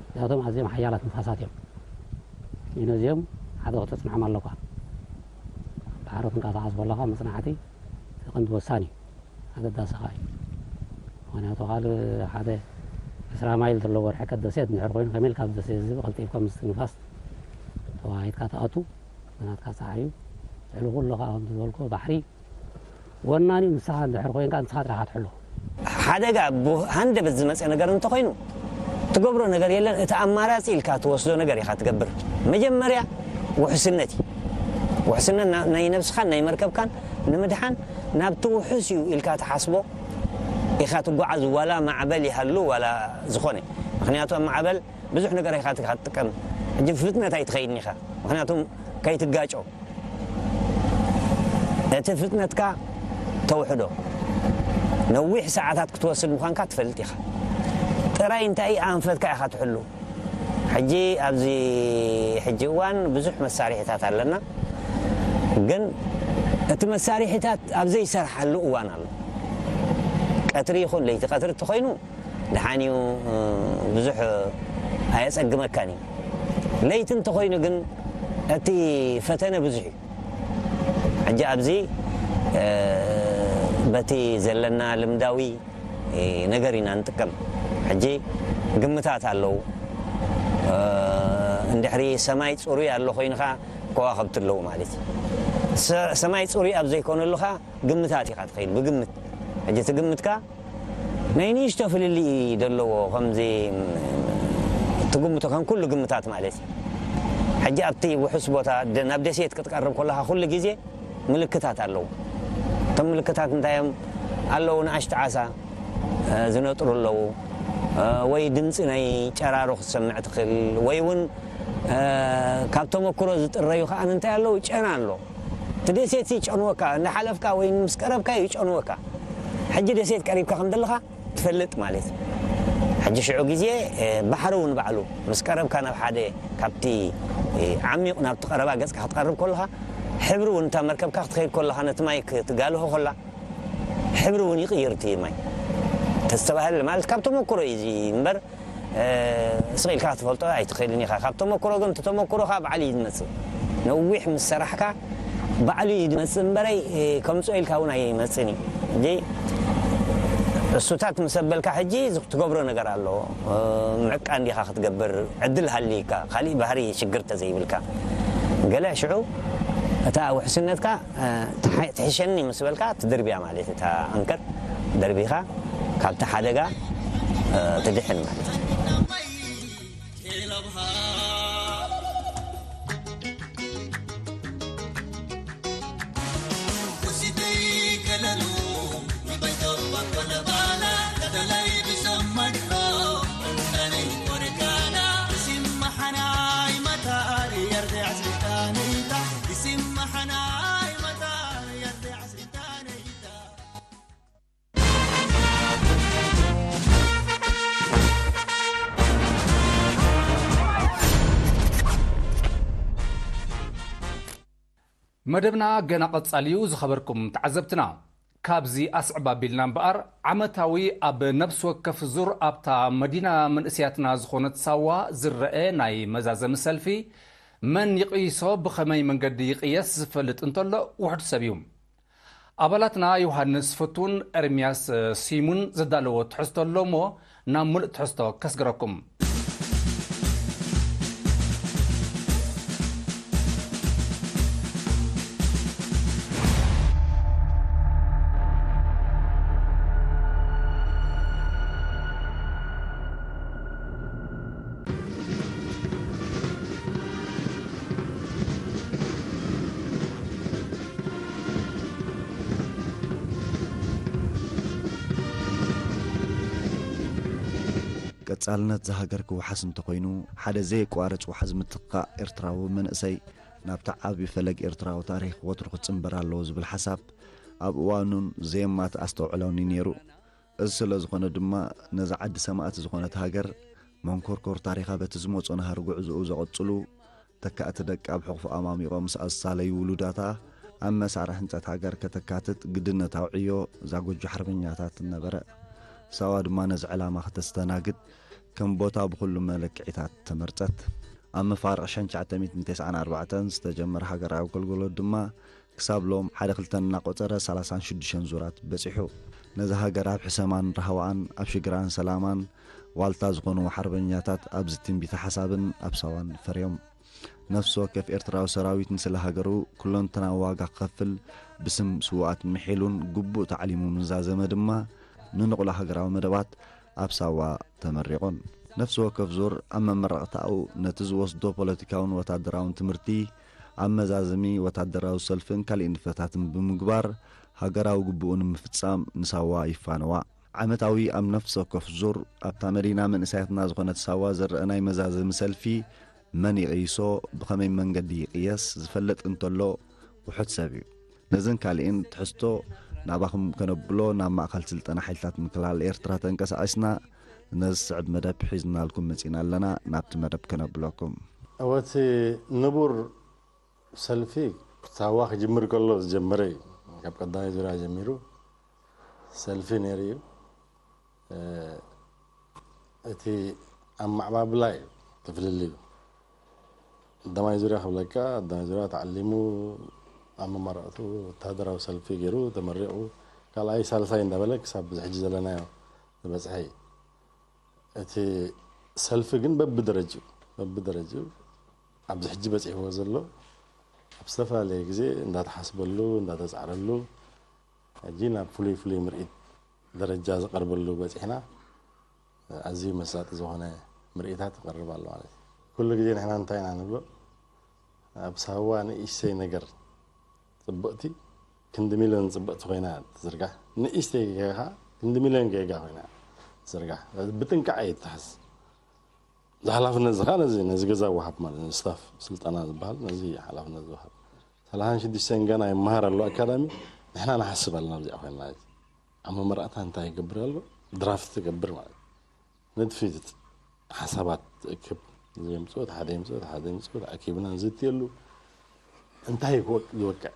እዚኣቶም ኣዝዮም ሓያላት ንፋሳት እዮም። ነዚኦም ሓደ ክተፅንዖም ኣለኳ። ባሕሪ ትንቀሳቐስ ከለኻ መፅናዕቲ እቲ ቀንዲ ወሳኒ እዩ። ኣገዳሲ ኸዓ እዩ። ምክንያቱ ካልእ ሓደ ዕስራ ማይል ዘለዎ ርሕቀት ደሴት እንድሕር ኮይኑ ከመይ ኢልካ ኣብዚ ደሴት እዚ ቀልጢፍካ ምስቲ ንፋስ ተወሃሂድካ ትኣቱ? ናትካ ጸዓይ እዩ። ልዕሊ ኩሉ ኸዓ ከምቲ ዝበልኩ ባሕሪ ወናኒ ንስኻ እንድሕር ኮይንካ ንስኻ ጥራኻ ትሕሎ። ሓደጋ ብሃንደበት ዝመጸ ነገር እንተኾይኑ ትገብሮ ነገር የለን። እቲ ኣማራጺ ኢልካ ትወስዶ ነገር ኢኻ ትገብር። መጀመርያ ውሕስነት እዩ። ውሕስነት ና-፣ ናይ ነብስኻን ናይ መርከብካን ንምድሓን ናብቲ ውሑስ እዩ ኢልካ ትሓስቦ ኢኻ ትጓዓዝ፣ ዋላ ማዕበል ይሃሉ ዋላ ዝኾነ። ምኽንያቱ ኣብ ማዕበል ብዙሕ ነገር ኢኻ ትጥቀም። ሕጂ ፍጥነት ኣይትኸይድን ኢኻ፣ ምኽንያቱ ከይትጋጮ። እቲ ፍጥነትካ ተውሕዶ። ነዊሕ ሰዓታት ክትወስድ ምዃንካ ትፈልጥ ኢኻ። ጥራይ እንታይ ኣንፈትካ ኢኻ ትሕሉ። ሕጂ ኣብዚ ሕጂ እዋን ብዙሕ መሳርሒታት ኣለና፣ ግን እቲ መሳርሒታት ኣብ ዘይሰርሓሉ እዋን ኣሎ። ቀትሪ ይኹን ለይቲ፣ ቀትሪ እንተኾይኑ ደሓን እዩ፣ ብዙሕ ኣየጸግመካን እዩ። ለይቲ እንተኾይኑ ግን እቲ ፈተነ ብዙሕ እዩ። ሕጂ ኣብዚ፣ እ፣ በቲ ዘለና ልምዳዊ፣ እ፣ ነገር ኢና ንጥቀም። ሕጂ ግምታት ኣለዉ። እ፣ እንድሕሪ ሰማይ ጽሩይ ኣሎ ኮይንኻ ከዋኽብቲ ኣለዉ ማለት እዩ። ሰ-፣ ሰማይ ጽሩይ ኣብ ዘይኮነሉ ኸኣ ግምታት ኢኻ ትኸይድ፣ ብግምት። ሕጂ እቲ ግምትካ ናይ ንእሽቶ ፍልልይ ዘለዎ፣ ከምዚ ትግምቶ ከም ኩሉ ግምታት ማለት እዩ። ሕጂ ኣብቲ ውሑስ ቦታ ደ-፣ ናብ ደሴት ክትቀርብ ከለኻ ኩሉ ግዜ ምልክታት ኣለዉ። እቶም ምልክታት እንታይ እዮም? ኣለዉ ንኣሽቱ ዓሳ፣ እ፣ ዝነጥሩ ኣለዉ። እ፣ ወይ ድምጺ ናይ ጨራሩ ክትሰምዕ ትኽእል፣ ወይ እውን፣ እ፣ ካብ ተመክሮ ዝጥረዩ ከኣ እንታይ ኣለዉ? ጨና ኣሎ። እቲ ደሴት ይጨንወካ፣ እንዳሓለፍካ ወይ ምስ ቀረብካ ይጨንወካ። ሕጂ ደሴት ቀሪብካ ከም ዘለኻ ትፈልጥ ማለት እዩ። ሕጂ ሽዑ ግዜ፣ እ፣ ባሕሪ እውን ባዕሉ ምስ ቀረብካ ናብ ሓደ ካብቲ፣ እ፣ ዓሚቕ ናብቲ ቀረባ ገጽካ ክትቀርብ ከለኻ፣ ሕብሪ እውን እታ መርከብካ ክትኸይድ ከለኻ ነቲ ማይ ክትጋልሆ ከላ፣ ሕብሪ እውን ይቕይር እቲ ማይ። ተስተባህል ማለት ካብ ተመክሮ እዩ እዚ እምበር፣ እ፣ ስቕ ኢልካ ክትፈልጦ ኣይትኽእልን ኢኻ። ካብ ተመክሮ ግን፣ እቲ ተመክሮ ኸኣ ባዕሉ እዩ ዝመጽእ። ነዊሕ ምስ ሰራሕካ ባዕሉ እዩ ዝመጽእ እምበረይ፣ እ፣ ከምጽኦ ኢልካ እውን ኣይመጽእን እዩ። ሕጂ እሱታት ምስ ኣበልካ ሕጂ ትገብሮ ነገር ኣሎ። እ፣ ምዕቃን ዲኻ ክትገብር ዕድል ሃልይካ፣ ካሊእ ባህሪ ሽግር ተዘይብልካ። ገለ ሽዑ እታ ውሕስነትካ፣ እ፣ ትሓ-፣ ትሕሸኒ ምስ በልካ ትድርብያ ማለት እታ ኣንከር ደርቢኻ ካብቲ ሓደጋ፣ እ፣ ትድሕን ማለት እዩ። መደብና ገና ቀጻሊ እዩ። ዝኸበርኩም ተዓዘብትና፣ ካብዚ ኣስዕብ ኣቢልና እምበኣር፣ ዓመታዊ ኣብ ነፍሲ ወከፍ ዙር ኣብታ መዲና መንእስያትና ዝኾነት ሳዋ ዝረአ ናይ መዛዘሚ ሰልፊ፣ መን ይቕይሶ፣ ብኸመይ መንገዲ ይቕየስ ዝፈልጥ እንተሎ ውሑድ ሰብ እዩ። ኣባላትና ዮሃንስ ፍቱን ኤርምያስ ሲሙን ዘዳለዎ ትሕዝቶ ኣሎ እሞ ናብ ምሉእ ትሕዝቶ ከስግረኩም። ቀጻልነት እዛ ሃገር ክወሓስ እንተኾይኑ፣ ሓደ ዘየቋርጽ ዋሕዚ ምትኽኻእ ኤርትራዊ መንእሰይ ናብቲ ዓቢ ፈለግ ኤርትራዊ ታሪኽ ወትሩ ክጽንበር ኣለዎ ዝብል ሓሳብ ኣብ እዋኑን ዘየማትእ ኣስተውዕሎን እዩ ነይሩ። እዚ ስለ ዝኾነ ድማ፣ ነዛ ዓዲ ሰማእቲ ዝኾነት ሃገር፣ መንኮርኮር ታሪኻ በቲ ዝመጾ ናህሪ ጉዕዞኡ ዘቐጽሉ ተካእቲ ደቃ ኣብ ሕቑፉ ኣማሚቖ ምስ ኣሳለዩ ውሉዳታ፣ ኣብ መሳርሕ ህንጸት ሃገር ከተካትት ግድነታዊ ዕዮ እዛ ጎጆ ሓርበኛታት ነበረ። ሳዋ ድማ ነዚ ዕላማ ከተስተናግድ ከም ቦታ ብኹሉ መለክዒታት ተመርጸት። ኣብ መፋርቕ ሽሕን ትሽዓተ ሚእትን ተስዓን ኣርባዕተን ዝተጀመረ ሃገራዊ ኣገልግሎት ድማ ክሳብ ሎም ሓደ ክልተ እናቖጸረ ሰላሳን ሽዱሽተን ዙራት በጺሑ። ነዛ ሃገር ኣብ ሕሰማን ራህዋኣን፣ ኣብ ሽግራን ሰላማን ዋልታ ዝኾኑ ሓርበኛታት ኣብዚ ትንቢተ ሓሳብን ኣብ ሳዋን ፈርዮም። ነፍሲ ወከፍ ኤርትራዊ ሰራዊት ንስለ ሃገሩ ኩለንተናዊ ዋጋ ክኸፍል ብስም ስዉኣት ምሒሉን ግቡእ ታዕሊሙ ምዛዘመ ድማ ንንቑላ ሃገራዊ መደባት ኣብ ሳዋ ተመሪቑን። ነፍሲ ወከፍ ዙር ኣብ መመረቕታኡ ነቲ ዝወስዶ ፖለቲካውን ወታደራውን ትምህርቲ ኣብ መዛዘሚ ወታደራዊ ሰልፍን ካሊእ ንጥፈታትን ብምግባር ሃገራዊ ግቡኡ ንምፍጻም ንሳዋ ይፋነዋ። ዓመታዊ ኣብ ነፍሲ ወከፍ ዙር ኣብታ መዲና መንእሰያትና ዝኾነት ሳዋ ዝረአ ናይ መዛዘሚ ሰልፊ መን ይቕይሶ፣ ብኸመይ መንገዲ ይቕየስ ዝፈልጥ እንተሎ ውሑድ ሰብ እዩ። ነዝን ካልእን ትሕዝቶ ናባኹም ከነብሎ ናብ ማእኸል ስልጠና ሓይልታት ምክልኻል ኤርትራ ተንቀሳቒስና ነዚ ዝስዕብ መደብ ሒዝናልኩም መጺና ኣለና። ናብቲ መደብ ከነብለኩም። እወ እቲ ንቡር ሰልፊ ሳዋ ክጅምር ከሎ ዝጀመረ እዩ። ካብ ቀዳማይ ዙርያ ጀሚሩ ሰልፊ ነይሩ እዩ። እቲ ኣመዓባብላ እዩ እቲ ፍልልዩ። ቀዳማይ ዙርያ ክብለካ፣ ቀዳማይ ዙርያ ተዓሊሙ ኣብ መመረቕቱ ወታደራዊ ሰልፊ ገይሩ ተመሪቑ፣ ካልኣይ ሳልሳይ እንዳበለ ክሳብ እዚ ሕጂ ዘለናዮ ዝበፅሐ እዩ። እቲ ሰልፊ ግን በብደረጅኡ በብደረጅኡ ኣብዚ ሕጂ በፂሕዎ ዘሎ ኣብ ዝተፈላለየ ግዜ እንዳተሓስበሉ እንዳተፃዕረሉ ሕጂ ናብ ፍሉይ ፍሉይ ምርኢት ደረጃ ዝቐርበሉ በፂሕና ኣዝዩ መሳጢ ዝኾነ ምርኢታት ይቐርብ ኣሎ ማለት እዩ። ኩሉ ግዜ ንሕና እንታይ ኢና ንብሎ ኣብ ሳዋ ንእሽተይ ነገር ፅብቕቲ ክንዲ ሚልዮን ፅብቕቲ ኮይና ትዝርጋሕ፣ ንእሽተይ ጌጋ ከዓ ክንዲ ሚልዮን ጌጋ ኮይና ትዝርጋሕ። ስለዚ ብጥንቃቐ ይተሓዝ። እዚ ሓላፍነት እዚ ከዓ ነዚ ነዚ ገዛ ወሃብ ማለት ነዚ ስታፍ ስልጠና ዝበሃል ነዚ ሓላፍነት ዝወሃብ ሰላሳን ሽዱሽተን ገና ይመሃር ኣሎ ኣካዳሚ። ንሕና ንሓስብ ኣለና ኣብዚኣ ኮይና ኣብ መመረቕታ እንታይ ይገብር ኣሎ ድራፍት ትገብር ማለት ንድፊ ሓሳባት ትእክብ። እዚ የምፅኦ እቲ ሓደ የምፅኦ እቲ ሓደ የምፅኦ ተኣኪብና ንዝትየሉ እንታይ ክወቅ- ይወቅዕ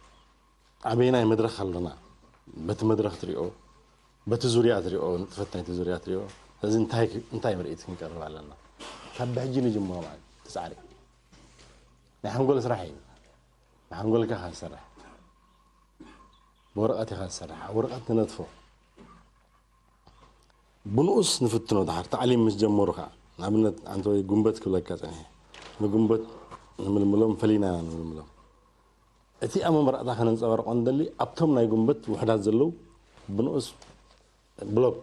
ኣበየናይ መድረኽ ኣለና በቲ መድረኽ ትሪኦ በቲ ዙርያ ትሪኦ ንጥፈት ናይቲ ዙርያ ትሪኦ ስለዚ እንታይ እንታይ ምርኢት ክንቀርብ ኣለና ካብ ብሕጂ ንጅምሮ ማለት ትፃዕሪ ናይ ሓንጎል ስራሕ እዩ ብሓንጎልካ ኢኻ ትሰርሕ ብወረቐት ኢኻ ትሰርሕ ኣብ ወረቐት ንነጥፎ ብንኡስ ንፍትኖ ድሓር ታዕሊም ምስ ጀመሩ ከዓ ንኣብነት ኣንተ ወይ ጉንበት ክብለካ ፀኒሐ ንጉንበት ንምልምሎም ፈሊና ኢና ንምልምሎም እቲ ኣብ መመረቕታ ከነንፀባርቆ ንደሊ ኣብቶም ናይ ጉንበት ውሕዳት ዘለዉ ብንኡስ ብሎክ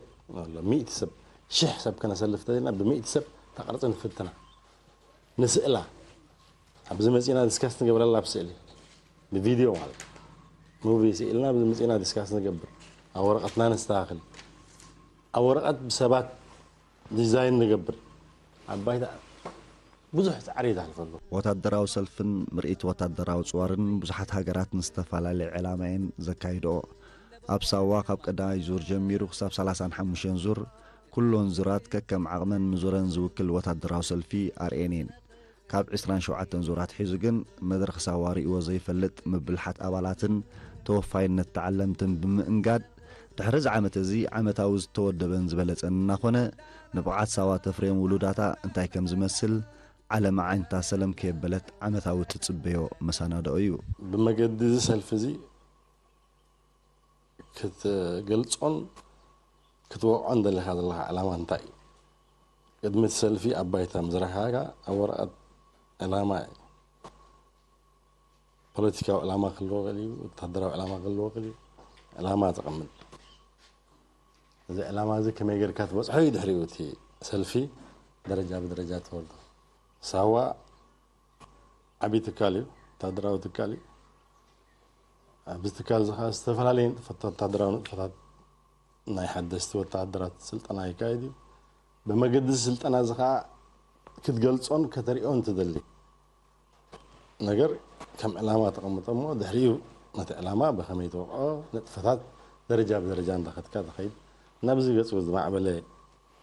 ኣሎ ሚእቲ ሰብ ሽሕ ሰብ ከነሰልፍ ተደልና ብሚእቲ ሰብ እታ ቅርፂ ንፍትና ንስእላ ኣብዚ መፂና ዲስካስ ንገብረላ ብስእሊ ብቪድዮ ማለት ሙቪ ስኢልና ኣብዚ መፂና ዲስካስ ንገብር ኣብ ወረቐትና ነስተኻኽል ኣብ ወረቐት ብሰባት ዲዛይን ንገብር ኣብ ባይታ ብዙሕ ፃዕሪ ይተሕልፈሉ። ወታደራዊ ሰልፍን ምርኢት ወታደራዊ ፅዋርን ብዙሓት ሃገራት ንዝተፈላለየ ዕላማ እየን ዘካይድኦ። ኣብ ሳዋ ካብ ቀዳማይ ዙር ጀሚሩ ክሳብ ሰላሳን ሓሙሽተን ዙር ኩሎን ዙራት ከከም ዓቕመን ንዙረን ዝውክል ወታደራዊ ሰልፊ ኣርእየን እየን። ካብ ዕስራን ሸውዓተን ዙር ኣትሒዙ ግን መድረኽ ሳዋ ርእይዎ ዘይፈልጥ ምብልሓት ኣባላትን ተወፋይነት ተዓለምትን ብምእንጋድ ድሕሪ እዚ ዓመት እዚ ዓመታዊ ዝተወደበን ዝበለጸን እናኾነ ንብቕዓት ሳዋ ተፍርዮም ውሉዳታ እንታይ ከም ዝመስል ዓለም ኣዒንታ ሰለም ከየበለት ዓመታዊ ትጽበዮ መሰናድኦ እዩ። ብመገዲ እዚ ሰልፊ እዚ ክትገልጾን ክትወቕዖን ደሊኻ ዘለኻ ዕላማ እንታይ እዩ? ቅድሚ እቲ ሰልፊ ኣብ ባይታ ምዝረኻካ ኣብ ወረቐት ዕላማ እዩ። ፖለቲካዊ ዕላማ ክህልዎ ይኽእል እዩ፣ ወታደራዊ ዕላማ ክህልዎ ይኽእል እዩ። ዕላማ ተቐምጥ። እዚ ዕላማ እዚ ከመይ ጌርካ ትበጽሖ እዩ ድሕሪኡ እቲ ሰልፊ ደረጃ ብደረጃ ትወርዶ። ሳዋ ዓብዪ ትካል እዩ፣ ወታደራዊ ትካል እዩ። ኣብዚ ትካል እዚ ኸዓ ዝተፈላለዩ ንጥፈታት፣ ወታደራዊ ንጥፈታት ናይ ሓደስቲ ወታደራት ስልጠና ይካየድ እዩ። ብመገዲ ስልጠና እዚ ኸዓ ክትገልጾን ከተርእዮን ትደሊ ነገር ከም ዕላማ ተቐምጦ እሞ ድሕሪኡ ነቲ ዕላማ ብኸመይ ትወቕዖ ንጥፈታት ደረጃ ብደረጃ እንዳኸድካ ትኸይድ ናብዚ ገጹ ዝማዕበለ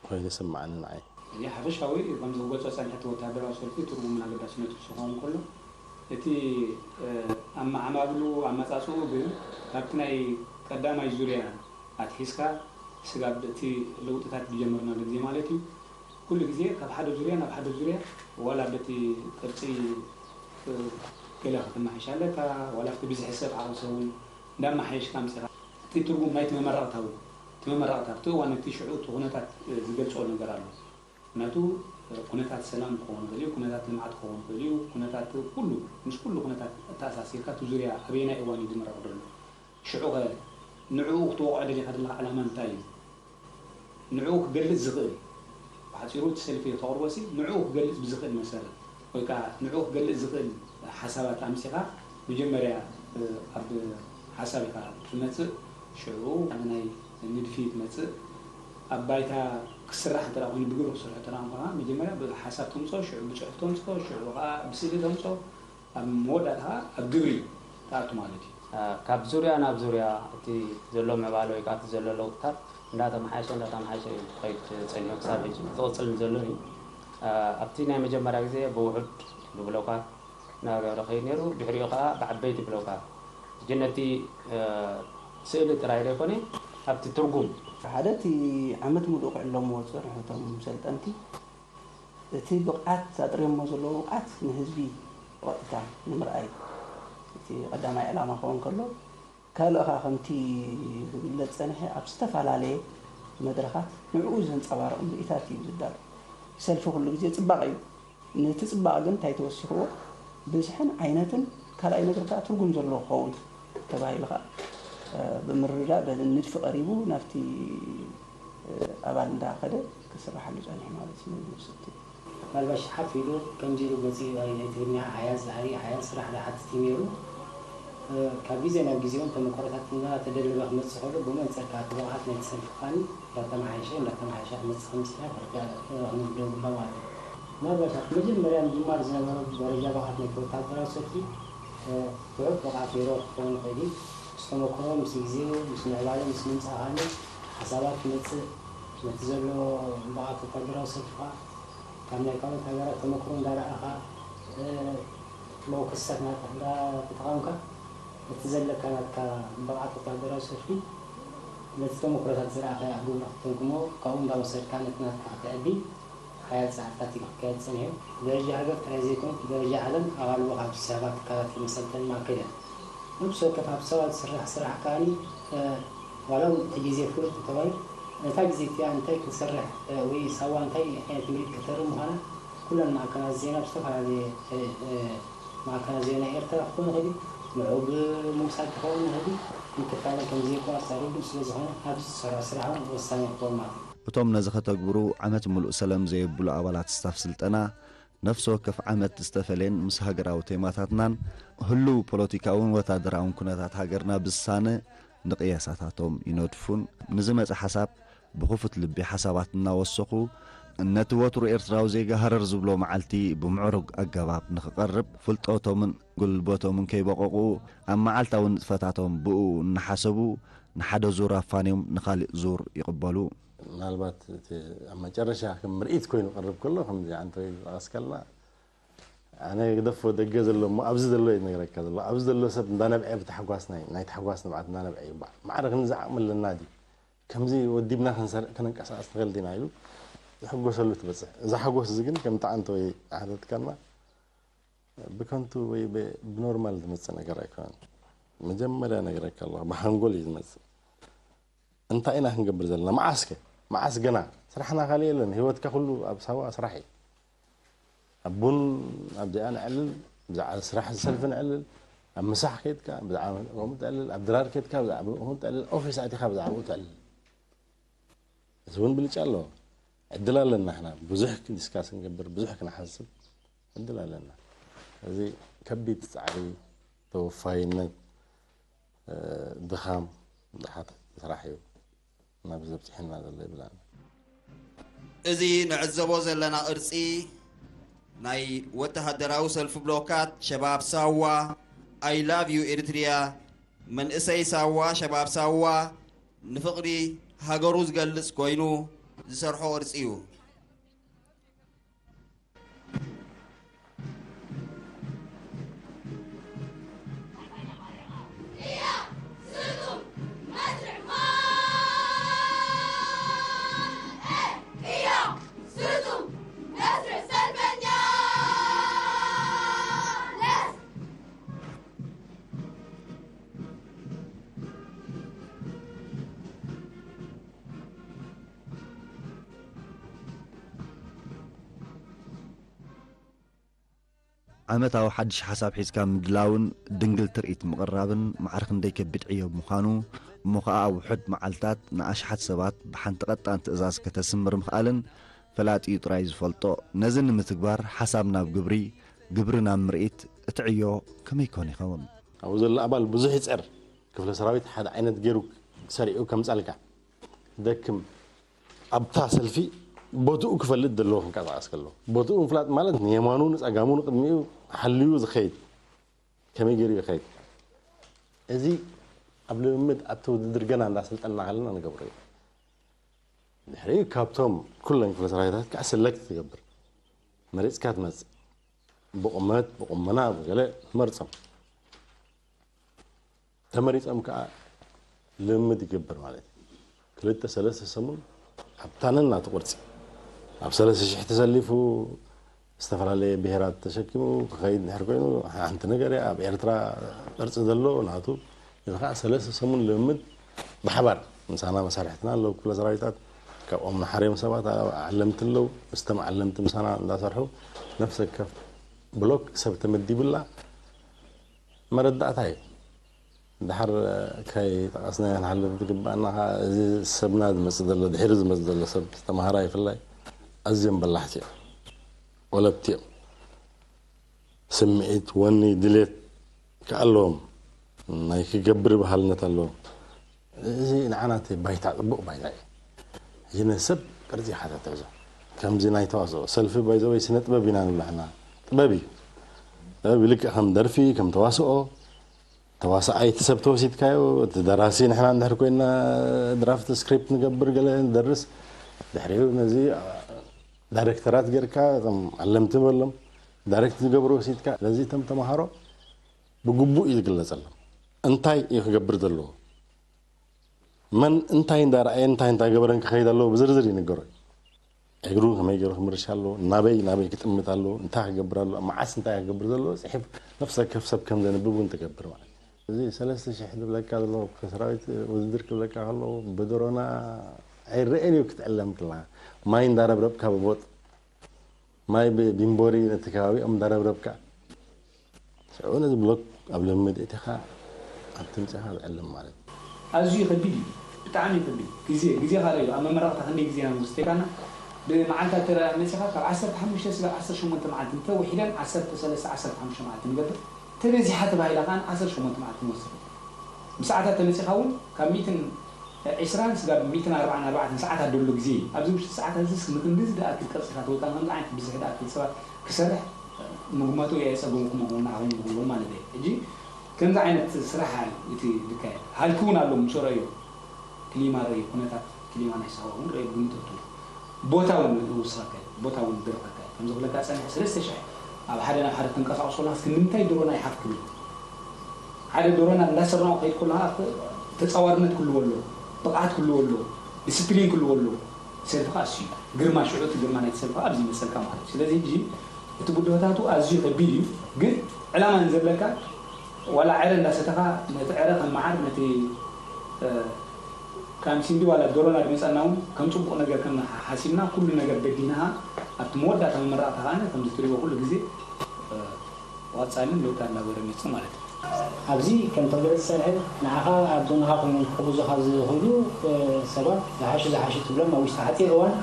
ኮይኑ ይስምዓኒ ንዓይ። እዚ ሓፈሻዊ ከምዚ ክገልጾ ጸኒሐ እቲ ወታደራዊ ሰልፊ ትርጉምን ኣገዳስነቱ ክኸውን ከሎ እቲ ኣብ ማዕማብሉ ኣመጻጽኡ ግን ካብቲ ናይ ቀዳማይ ዙርያ ኣትሒዝካ ስጋብ እቲ ለውጥታት ዝጀመርናሉ ግዜ ማለት እዩ። ኩሉ ግዜ ካብ ሓደ ዙርያ ናብ ሓደ ዙርያ ዋላ በቲ ቅርጺ ገለ ከተመሓይሽ ኣለካ ዋላ ኣብቲ ብዝሒ ሰብ ዓቕሚ ሰብ እውን እንዳመሓየሽካ ኣምጺኻ እቲ ትርጉም ናይቲ መመረቕታ እውን እቲ መመረቕታ ኣብቲ እዋን እቲ ሽዑ እቲ ኩነታት ዝገልጾ ነገር ኣሎ። ምክንያቱ ኩነታት ሰላም ክኸውን ይኽእል እዩ፣ ኩነታት ልምዓት ክኸውን ይኽእል እዩ፣ ኩነታት ኩሉ ምስ ኩሉ ኩነታት ኣተኣሳሲርካ እቲ ዙርያ ኣበየናይ እዋን እዩ ዝምረቕ ዘሎ ሽዑኸ ንዕኡ ክትወቕዖ ደሊኻ ዘለኻ ዕላማ እንታይ እዩ? ንዕኡ ክገልጽ ዝኽእል ብሓጺሩ እቲ ሰልፊ ተቕርቦ ሲ ንዕኡ ክገልጽ ብዝኽእል መሰረት ወይ ከዓ ንዕኡ ክገልጽ ዝኽእል ሓሳባት ኣምጺኻ መጀመርያ ኣብ ሓሳብ ኢኻ ትመጽእ ሽዑ ናይ ንድፊ ትመጽእ ኣብ ባይታ ክስራሕ እንተ ኮይኑ ብግብሪ ክስርሑ እንተ ከኣ መጀመርያ ብሓሳብ ተምጾ ሽዑ ብጽሑፍ ተምጾ ሽዑ ከዓ ብስእሊ ተምጾ ኣብ መወዳእታ ኣብ ግብሪ ትኣቱ ማለት እዩ። ካብ ዙርያ ናብ ዙርያ እቲ ዘሎ ምዕባለ ወይ ከዓ እቲ ዘሎ ለውጥታት እንዳተመሓየሸ እንዳተመሓየሸ እዩ ክኸይድ ፀኒሑ ክሳብ ሕጂ ዝቕፅልን ዘሎን እዩ። ኣብቲ ናይ መጀመርያ ግዜ ብውሑድ ብብሎካት እናገበረ ከይድ ነይሩ። ድሕሪኡ ከዓ ብዓበይቲ ብሎካት ሕጂ ነቲ ስእሊ ጥራይ ዘይኮነ ኣብቲ ትርጉም ሓደ እቲ ዓመት ሙሉእ ክዕለምዎ ዝፀንሑ እቶም ሰልጠንቲ እቲ ብቕዓት ኣጥርዮሞ ዘለዉ ብቕዓት ንህዝቢ ብቐጥታ ንምርኣይ እቲ ቀዳማይ ዕላማ ክኸውን ከሎ ካልእ ኸዓ ከምቲ ዝግለፅ ፀንሐ ኣብ ዝተፈላለየ መድረኻት ንዕኡ ዘንፀባርቕ ምርኢታት እዩ ዝዳሎ። ሰልፊ ኩሉ ግዜ ፅባቕ እዩ። ነቲ ፅባቕ ግን እንታይ ተወሲኽዎ ብዝሕን ዓይነትን ካልኣይ ነገር ከዓ ትርጉም ዘለዎ ክኸውን ተባሂሉ ከዓ ብምርዳእ በዚ ንድፊ ቀሪቡ ናብቲ ኣባል እንዳኸደ ክስራሓሉ ፀኒሑ ማለት እዩ። ንብስቲ ምናልባሽ ሓፍ ኢሉ ከምዚ ኢሉ መፂኡ ናይ ትግርኛ ሓያል ዛዕሪ ሓያል ስራሕ ዝሓትት እዩ ነይሩ። ካብ ግዜ ናብ ግዜ እውን ተመክሮታት እናተደለበ ክመፅእ ከሎ ብመንፅር ከዓ እቲ ብቕዓት ናይቲ ሰልፊ ከዓ እንዳተመሓየሸ እንዳተመሓየሸ ክመፅእ ከምዝፅናሕ ክንርዳእ ክንርደእ ይግባእ ማለት እዩ። ምናልባሽ ኣብቲ መጀመርያ ምጅማር ዝነበሮ ደረጃ ብቕዓት ናይቲ ወታደራዊ ሰልፊ ትሑት ብቕዓት ኔርዎ ክኸውን ይኽእል እዩ። ምስ ተመክሮ፣ ምስ ግዜ፣ ምስ ምዕባለ፣ ምስ ምምፃእ ከኣኒ ሓሳባት ክመፅእ ነቲ ዘሎ ብቕዓት ወታደራዊ ሰልፊ ከዓ ካብ ናይ ካልኦት ሃገራት ተመክሮ እንዳረኣኻ መወከስታት እንዳተጠቐምካ እቲ ዘለካ ናትካ ብቕዓት ወታደራዊ ሰልፊ ነቲ ተመክሮታት ዝረኣኻዮ ኣብ ግብሪ ክትተርጉሞ ካብኡ እንዳወሰድካ ነቲ ናትካ ክተዕቢ ሓያል ፃዕርታት እዩ ክካየድ ፀኒሑ። ብደረጃ ሃገር ጥራይ ዘይኮነ ብደረጃ ዓለም ኣቓልቦ ካብ ዝስሕባ ትካላት መሰልጠኒ ማእከል እያ። ነብሲ ወከፍ ኣብ ሳዋ ዝስራሕ ስራሕ ከኣ ዋላ እውን እቲ ግዜ ፍሉጥ እንተኾነ ነታ ግዜ እቲኣ እንታይ ክንሰርሕ ወይ ሳዋ እንታይ ዓይነት ምርኢት ከተርኢ ምዃና ኩለን ማዕከናት ዜና ብዝተፈላለየ ማዕከናት ዜና ኤርትራ ክኾን ይኽእል እዩ ንዕኡ ብምውሳድ ክኸውን ይኽእል እዩ ምክታለን ከም ዘየቋርጽ ርዱእ ስለ ዝኾነ ኣብዚ ዝሰርሖ ስራሕ እውን ወሳኒ ክኸውን ማለት እዩ። እቶም ነዚ ከተግብሩ ዓመት ሙሉእ ሰለም ዘየብሉ ኣባላት ስታፍ ስልጠና ነፍሲ ወከፍ ዓመት ዝተፈለየን ምስ ሃገራዊ ቴማታትናን ህሉው ፖለቲካውን ወታደራውን ኩነታት ሃገርና ብዝሳነ ንቕየሳታቶም ይነድፉን ንዝመጸ ሓሳብ ብኽፉት ልቢ ሓሳባት እናወሰኹ ነቲ ወትሩ ኤርትራዊ ዜጋ ሃረር ዝብሎ መዓልቲ ብምዕሩግ ኣገባብ ንኽቐርብ ፍልጠቶምን ጉልበቶምን ከይበቐቑ ኣብ መዓልታዊ ንጥፈታቶም ብእኡ እናሓሰቡ ንሓደ ዙር ኣፋንዮም ንኻሊእ ዙር ይቕበሉ። ምናልባት እቲ ኣብ መጨረሻ ከም ምርኢት ኮይኑ ክቐርብ ከሎ ከምዚ ዓንተወይ ዝጠቐስካልና ኣነ ግደፎ ደገ ዘሎ እሞ ኣብዚ ዘሎ እዩ ዝነግረካ ዘሎ ኣብዚ ዘሎ ሰብ እንዳነብዐ ብታሕጓስ ናይ ናይ ታሕጓስ ንብዓት እንዳነብዐ እዩ ማዕረ ክንዚ ዓቕሚ ኣለና ድዩ ከምዚ ወዲብና ክንንቀሳቐስ ንኽእል ዲና ኢሉ ዝሕጎሰሉ ትበፅሕ እዛ ሓጎስ እዚ ግን ከምቲ ዓንተወይ ሓተትካልና ብከንቱ ወይ ብኖርማል ዝመፅእ ነገር ኣይኮነን። መጀመርያ ነግረካ ኣለኹ ብሓንጎል እዩ ዝመፅእ። እንታይ ኢና ክንገብር ዘለና? መዓስከ? መዓስ ገና? ስራሕና ካልእ የለን። ህይወትካ ኩሉ ኣብ ሳዋ ስራሕ እዩ። ኣብ ቡን ኣብዚኣ ንዕልል፣ ብዛዕባ ስራሕ ሰልፊ ንዕልል፣ ኣብ ምሳሕ ከይድካ ብዛዕባ ከምኡ ትዕልል፣ ኣብ ድራር ከይድካ ብዛዕባ ከምኡ ትዕልል፣ ኦፊስ ኣቲኻ ብዛዕባኡ ትዕልል። እዚ እውን ብልጫ ኣለዎ። ዕድል ኣለና፣ ንሕና ብዙሕ ዲስካስ ክንገብር፣ ብዙሕ ክንሓስብ ዕድል ኣለና። እዚ ከቢድ ጻዕሪ፣ ተወፋይነት፣ ድኻም ዝሓትት ስራሕ እዩ ናብዚ ዘብጽሐና ዘሎ ይብል ኣነ። እዚ ንዕዘቦ ዘለና ቅርጺ ናይ ወተሃደራዊ ሰልፊ ብሎካት ሸባብ ሳዋ፣ I love you ኤሪትሪያ፣ መንእሰይ ሳዋ፣ ሸባብ ሳዋ ንፍቕሪ ሃገሩ ዝገልጽ ኮይኑ ዝሰርሖ ቅርጺ እዩ። ዓመታዊ ሓድሽ ሓሳብ ሒዝካ ምድላውን ድንግል ትርኢት ምቕራብን ማዕረ ክንደይ ከቢድ ዕዮ ብምዃኑ እሞ ኸኣ ኣብ ውሑድ መዓልታት ንኣሽሓት ሰባት ብሓንቲ ቀጣን ትእዛዝ ከተስምር ምኽኣልን ፈላጢኡ ጥራይ ዝፈልጦ። ነዚ ንምትግባር ሓሳብ ናብ ግብሪ፣ ግብሪ ናብ ምርኢት እቲ ዕዮ ከመይ ኮን ይኸውን? ኣብኡ ዘሎ ኣባል ብዙሕ ይጸር። ክፍለ ሰራዊት ሓደ ዓይነት ገይሩ ሰሪዑ ከምጻልካ ደክም ኣብታ ሰልፊ ቦትኡ ክፈልጥ ዘለዎ ክንቀሳቀስ ከሎ ቦትኡ ምፍላጥ ማለት ንየማኑ ንጸጋሙ ንቅድሚኡ ሓልዩ ዝኸይድ ከመይ ገይሩ ይኸይድ እዚ ኣብ ልምምድ ኣብቲ ውድድር ገና እንዳሰልጠና ከለና ንገብሮ እዩ ድሕሪኡ ካብቶም ኩለን ክፍለ ሰራዊታት ከዓ ሰለክት ትገብር መሪፅካ ትመፅእ ብቁመት ብቁመና ብገለ ትመርፆም ተመሪጾም ከኣ ልምምድ ይገብር ማለት እዩ። ክልተ ሰለስተ ሰሙን ኣብታ ነናቱ ቅርጺ ኣብ ሰለስተ ሽሕ ተሰሊፉ ዝተፈላለየ ብሄራት ተሸኪሙ ክኸይድ እንድሕር ኮይኑ ሓንቲ ነገር እያ። ኣብ ኤርትራ ቅርጺ ዘሎ ናቱ እዚ ከኣ ሰለስተ ሰሙን ልምምድ ብሓባር ምሳና መሳርሕትና ኣለዉ ክፍለ ሰራዊታት ካብኦም ንሓርዮም ሰባት ዓለምቲ ኣለዉ ምስቶም ዓለምቲ ምሳና እንዳሰርሑ ነፍሰ ከፍ ብሎክ ሰብ ተመዲቡላ መረዳእታ እዩ። ድሓር ከይጠቐስናዮ ክንሓልፍ ዝግበኣና ከዓ እዚ ሰብና ዝመፅእ ዘሎ ድሒሩ ዝመፅእ ዘሎ ሰብ ተምሃራይ ይፍላይ ኣዝዮም በላሕቲ እዮም። ወለብቲ እዮም። ስምዒት፣ ወኒ፣ ድሌት ከዓ ኣለዎም። ናይ ክገብር ባህልነት ኣለዎም። እዚ ንዓና እቲ ባይታ ፅቡቕ ባይታ እዩ። ሕጂ ነዚ ሰብ ቅርፂ ይሓተት ሕዞ ከምዚ ናይ ተዋስኦ ሰልፊ ባይዘወይ ስነ ጥበብ ኢና ንብሎ ሕና ጥበብ እዩ። ጥበብ ልክዕ ከም ደርፊ ከም ተዋስኦ ተዋሳኣይ እቲ ሰብ ተወሲድካዮ እቲ ደራሲ ንሕና እንድሕር ኮይና ድራፍት ስክሪፕት ንገብር ገለ ንደርስ ድሕሪኡ ነዚ ዳይሬክተራት ጌርካ እቶም ኣለምቲ በሎም ዳይሬክት ዝገብሩ ወሲድካ ስለዚ እቶም ተምሃሮ ብግቡእ እዩ ዝግለፀሎም እንታይ እዩ ክገብር ዘለዎ መን እንታይ እንዳረኣየ እንታይ እንዳገበረን ክኸይድ ኣለዎ ብዝርዝር ይንገሮ እዩ። እግሩ ከመይ ገይሩ ክምርሽ ኣለዎ፣ ናበይ ናበይ ክጥምት ኣለዎ፣ እንታይ ክገብር ኣለዎ፣ መዓስ እንታይ ክገብር ዘለዎ ፅሒፍ ነፍሰ ወከፍ ሰብ ከም ዘንብብ እውን ትገብር ማለት እዩ። እዚ ሰለስተ ሽሕ ዝብለካ ዘሎ ሰራዊት ውድድር ክብለካ ከለዉ ብድሮና ኣይረአን እዩ ክትዕለም ክላ ማይ እንዳረብረብካ ብቦጥ ማይ ብቢምቦሪ ነቲ ከባቢኦም እንዳረብረብካ ሽዑ ነዚ ብሎክ ኣብ ልምምድ እቲኻ ኣብቲ ምፅኻ ዝዕልም ማለት እዩ። ኣዝዩ ከቢድ እዩ፣ ብጣዕሚ ከቢድ ግዜ ግዜ ካልእ እዩ። ኣብ መመረቕታ ክንደይ ግዜ ኢና ንወስድ ተይልካና ብመዓልታት ተረኣ መፂኻ ካብ ዓሰርተ ሓሙሽተ ስጋብ ዓሰርተ ሸሞንተ መዓልቲ እንተ ውሒደን ዓሰርተ ሰለስተ ዓሰርተ ሓሙሽተ መዓልቲ ንገብር ተበዚሓ ተባሂላ ከዓ ዓሰርተ ሸሞንተ መዓልቲ ንወስድ። ብሰዓታት ተመፂኻ እውን ካብ ሚእትን ዒስራን ስጋብ ሚእትን ኣርባዓን ኣርባዕተን ሰዓታት ደሎ ግዜ እዩ። ኣብዚ ውሽጢ ሰዓታት እዚስ ንክንድዚ ዝኣክል ቅርፂ ኢኻ ተውፃ ንከምዚ ዓይነት ብዝሒ ዝኣክል ሰባት ክሰርሕ ምግመቱ እየ የፀገምኩም እውን ንዓኹም ንብልዎም ማለት እየ። ሕጂ ከምዚ ዓይነት ስራሕ እዩ እቲ ዝካየድ። ሃልኪ እውን ኣሎ ምሶ ረእዮ ክሊማ ረእዮ ኩነታት ክሊማ ናይ ሳዋ እውን ረእዮ ግምት እቱ ቦታ እውን ይውስኸካ እዩ፣ ቦታ እውን ይድርኸካ እዩ። ከም ዝብለካ ፀኒሐ ሰለስተ ሽሕ ኣብ ሓደ ናብ ሓደ ተንቀሳቕሶ ከለኻ እስኪ ንምንታይ ድሮን ኣይሓፍ ክብል ሓደ ድሮን እንዳሰራቑ ከይድ ከሎ ተፃዋርነት ክልዎ ኣሎ፣ ብቕዓት ክልዎ ኣሎ፣ ዲስፕሊን ክልዎ ኣሎ። ሰልፊ ከዓ እሱ እዩ ግርማ ሽዑ እቲ ግርማ ናይቲ ሰልፊ ከዓ ኣብዚ ይመፀልካ ማለት እዩ። ስለዚ ሕጂ እቲ ብድሆታቱ ኣዝዩ ከቢድ እዩ፣ ግን ዕላማ እንዘለካ ዋላ ዕረ እንዳሰተኻ ነቲ ዕረ ከም መዓር ነቲ ሳምሲንዲ ዋላ ዶሮና ድመፀና እውን ከም ፅቡቕ ነገር ከም ሓሲብና ኩሉ ነገር በዲናኻ ኣብቲ መወዳእታ መመረቕታ ከዓነ ከምዚ ትሪእዎ ኩሉ ግዜ እ፣ ዋፃልን ለውጣ እናገበረ መፁ ማለት እዩ። ኣብዚ ከም ተገለጸ ዝጸንሐ ንዓኻ ኣብ ጎንኻ ኮይኖም ክሕግዙኻ ዝኽእሉ እ፣ ሰባት ዝሓሹ ዝሓሹ ትብሎም ኣብ ውሽጢ ሓፂር እዋን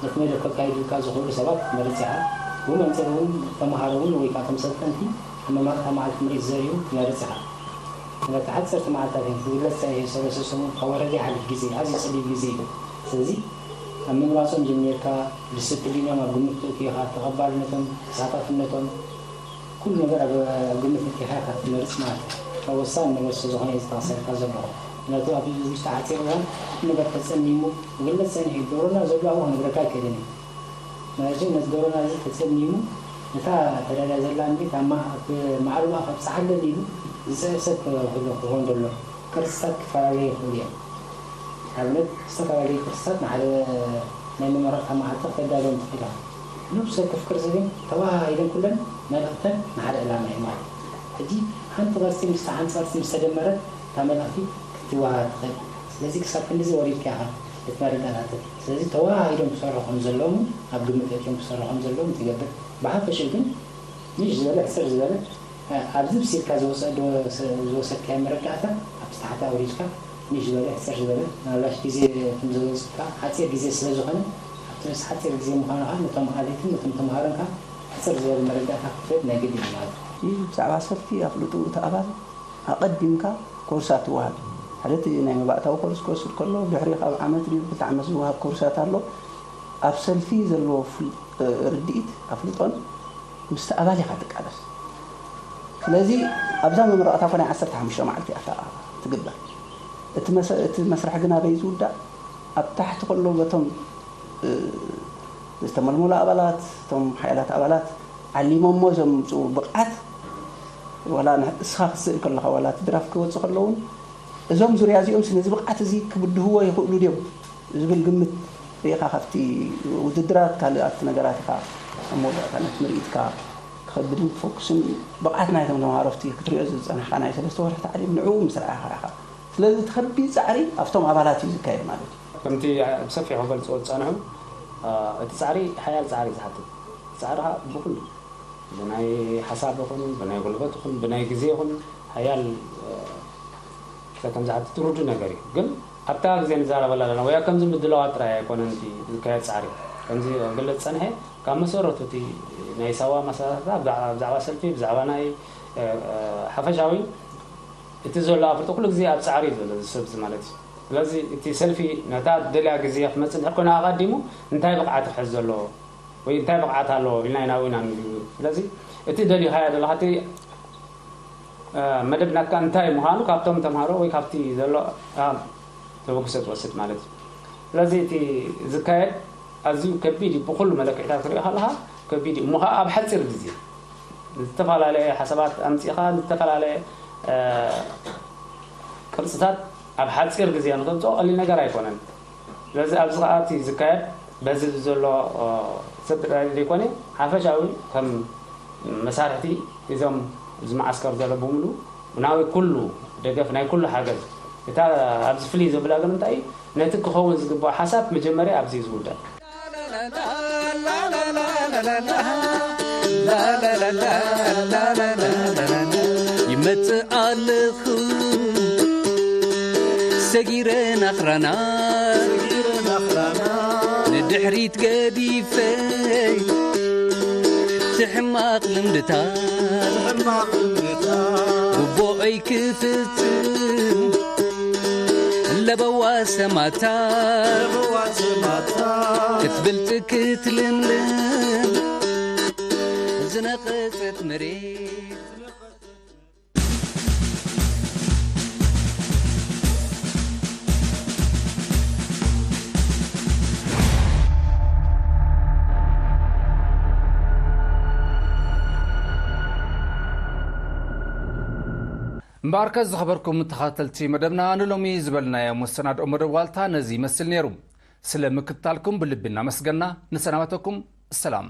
ነቲ መደብ ከካይዱልካ ዝኽእሉ ሰባት ትመርጽ ኢኻ። ብኡ መንጽር እውን ተምሃሮ እውን ወይ ከዓ ከም ሰልጠንቲ ኣብ መመረቕታ መዓልቲ ምርኢት ዘርእዩ ትመርጽ ኢኻ። ነቲ ሓፀርቲ መዓልታት እዮም ክግለጽ ጸኒሑ ሰለስተ ሰሙን ካብ ወረደ ይሓልፍ ግዜ ኣዝዩ ጸቢብ ግዜ እዩ። ስለዚ ካብ ምምራጾም ጀሚርካ ዲስፕሊኖም ኣብ ግምት ተእትዮ ኢኻ፣ ተቐባልነቶም፣ ተሳታፍነቶም ኩሉ ነገር ኣብ ኣብ ግምት ኣእቲኻ ኢኻ ክትመርጽ ማለት እዩ። ካብ ወሳኒ ነገር ስለ ዝኾነ እየ ዝጠቕሰልካ ዘለኹ። ምክንያቱ ኣብ ውሽጢ ሓፂር እዋን ኩሉ ነገር ተጸሚሙ ክግለጽ ጸኒሑ እዩ። ዶሮና ዘሎ ኣብኡ ክነግረካ ኣይክእልን እየ። ምክንያቱ ነቲ ዶሮና እዚ ተጸሚሙ ነታ ተዳልያ ዘላ ምርኢት ኣብ ማ- ኣብ ማዕርባ ከብጽሓለን ኢሉ ዝጽዕር ሰብ ክህሉ ክኸውን ዘሎ ቅርጽታት ክፈላለዩ ይኽእሉ እዮም። ኣብነት ዝተፈላለዩ ቅርፅታት ንሓደ ናይ መመረቕታ መዓልቲ ክተዳልዮም ትኽእል ኢኻ። ነብሲ ወከፍ ቅርፂ ግን ተወሃሂደን ኩለን መልእኽተን ንሓደ ዕላማ እዩ ማለት እዩ። ሕጂ ሓንቲ ቅርፂ ምስ ሓንቲ ቅርፂ ምስ ተደመረት እታ መልእኽቲ ክትወሃሃድ ትኽእል። ስለዚ ክሳብ ክንድዚ ወሪድካ ኢኻ እቲ መረዳእታ ትህብ። ስለዚ ተወሃሂዶም ክሰርሑ ከም ዘለዎም ኣብ ግምት ኣእትዮም ክሰርሑ ከም ዘለዎም ትገብር። ብሓፈሽኡ ግን ንእሽ ዝበለ ሕፅር ዝበለ ኣብዚ ብሲልካ ዝወሰድካዮ መረዳእታ ኣብቲ ታሕቲ ኣውሪድካ ንእሽ ዝበለ ሕፅር ዝበለ ምናልባሽ ግዜ ከም ዘወፅካ ሓፂር ግዜ ስለ ዝኾነ ኣብቲ ንስ ሓፂር ግዜ ምዃኑ ከዓ ነቶም ዓሌትን ነቶም ተምሃሮን ከዓ ሕፅር ዝበለ መረዳእታ ክትህብ ናይ ግድን እዩ ማለት እዩ። ይህ ብዛዕባ ሰልፊ ኣፍልጡ እቲ ኣባል ኣቐዲምካ ኮርሳት ትወሃብ። ሓደ እቲ ናይ መባእታዊ ኮርስ ክወስድ ከሎ ድሕሪ ካብ ዓመት ድዩ ክልተ ዓመት ዝወሃብ ኮርሳት ኣሎ። ኣብ ሰልፊ ዘለዎ ፍል- ርድኢት ኣፍልጦን ምስቲ ኣባል ኢኻ ትቃለስ። ስለዚ ኣብዛ መመረቕታ እኮ ናይ ዓሰርተ ሓሙሽተ መዓልቲ እያ እታ ትግበር። እቲ መሰ- እቲ መስርሕ ግን ኣበይ ዝውዳእ? ኣብ ታሕቲ ከሎ በቶም ዝተመልመሉ ኣባላት እቶም ሓያላት ኣባላት ዓሊሞሞ ዘምፅኡ ብቕዓት ዋላ ንስኻ ክትስእል ከለኻ ዋላ እቲ ድራፍት ክወፅእ ከለውን እዞም ዙርያ እዚኦም ነዚ ብቕዓት እዚ ክብድህዎ ይኽእሉ ድዮም ዝብል ግምት ርኢኻ ካብቲ ውድድራት ካልኣት ነገራት ኢኻ ኣብ መወዳእታ ነቲ ምርኢትካ ክኸብድን ክፈኩስን ብቕዓት ናይቶም ተምሃሮ ኣብቲ ክትሪኦ ዝፀናሕካ ናይ ሰለስተ ወርሒ ታዕሊም ንዕኡ ምስ ረኣኻ ኢኻ። ስለዚ እቲ ከቢድ ፃዕሪ ኣብቶም ኣባላት እዩ ዝካየድ ማለት እዩ። ከምቲ ብሰፊሑ ክገልፅዎ ዝፀንሑ እቲ ፃዕሪ ሓያል ፃዕሪ እዩ ዝሓትት። ፃዕሪ ከዓ ብኩሉ ብናይ ሓሳብ ይኹን ብናይ ጉልበት ይኹን ብናይ ግዜ ይኹን ሓያል ፈተም ዝሓትት ርዱእ ነገር እዩ። ግን ኣብታ ግዜ ንዛረበላ ኣለና ወይ ኣብ ከምዚ ምድላዋት ጥራይ ኣይኮነን እቲ ዝካየድ ፃዕሪ። ከምዚ ክግለፅ ዝፀንሐ ካብ መሰረቱ እቲ ናይ ሳዋ ማሳሳታ ብዛዕባ ሰልፊ ብዛዕባ ናይ ሓፈሻዊ እቲ ዘሎ ኣፍልጦ ኩሉ ግዜ ኣብ ፃዕሪ እዩ ዘሎ እዚ ሰብ እዚ ማለት እዩ። ስለዚ እቲ ሰልፊ ነታ ደልያ ግዜ ክመፅእ እንድሕር ኮይኑ ኣቐዲሙ እንታይ ብቕዓት ክሕዝ ዘለዎ ወይ እንታይ ብቕዓት ኣለዎ ኢልና ኢና ኢና ንብሉ። ስለዚ እቲ ደሊኻዮ ዘለኻ እቲ መደብ ናትካ እንታይ ምዃኑ ካብቶም ተምሃሮ ወይ ካብቲ ዘሎ ተበግሶ ትወስድ ማለት እዩ። ስለዚ እቲ ዝካየድ ኣዝዩ ከቢድ እዩ። ብኩሉ መለክዕታት ክትሪኦ ከለኻ ከቢድ እዩ። እሞ ከዓ ኣብ ሓፂር ግዜ ዝተፈላለየ ሓሳባት ኣምፂኻ ዝተፈላለየ ቅርፅታት ኣብ ሓፂር ግዜ ንተምፅኦ ቀሊል ነገር ኣይኮነን። ስለዚ ኣብዚ ከዓ እቲ ዝካየድ በዚ ዘሎ ሰብ ጥራይ ዘይኮነ ሓፈሻዊ ከም መሳርሕቲ እዞም እዚ መዓስከር ዘሎ ብምሉ ናይ ኩሉ ደገፍ ናይ ኩሉ ሓገዝ እታ ኣብዚ ፍልይ ዘብላ ግን እንታይ ነቲ ክኸውን ዝግባእ ሓሳብ መጀመርያ ኣብዚ እዩ ዝውዳእ። ይመጽእ ኣለኹ ሰጊረ ናኽራና ንድሕሪት ገዲፈ ትሕማቕ ልምድታት ግቡኦይ ክፍጽም ለበዋ ሰማታ ክትብልጥ ክትልምልም ዝነቐጸት መሬት። እምበኣርከስ ዝኸበርኩም ተኸታተልቲ መደብና ንሎሚ ዝበልናዮ መሰናድኦ መደብ ዋልታ ነዚ ይመስል ነይሩ። ስለ ምክትታልኩም ብልቢ እናመስገና ንሰናበተኩም። ሰላም።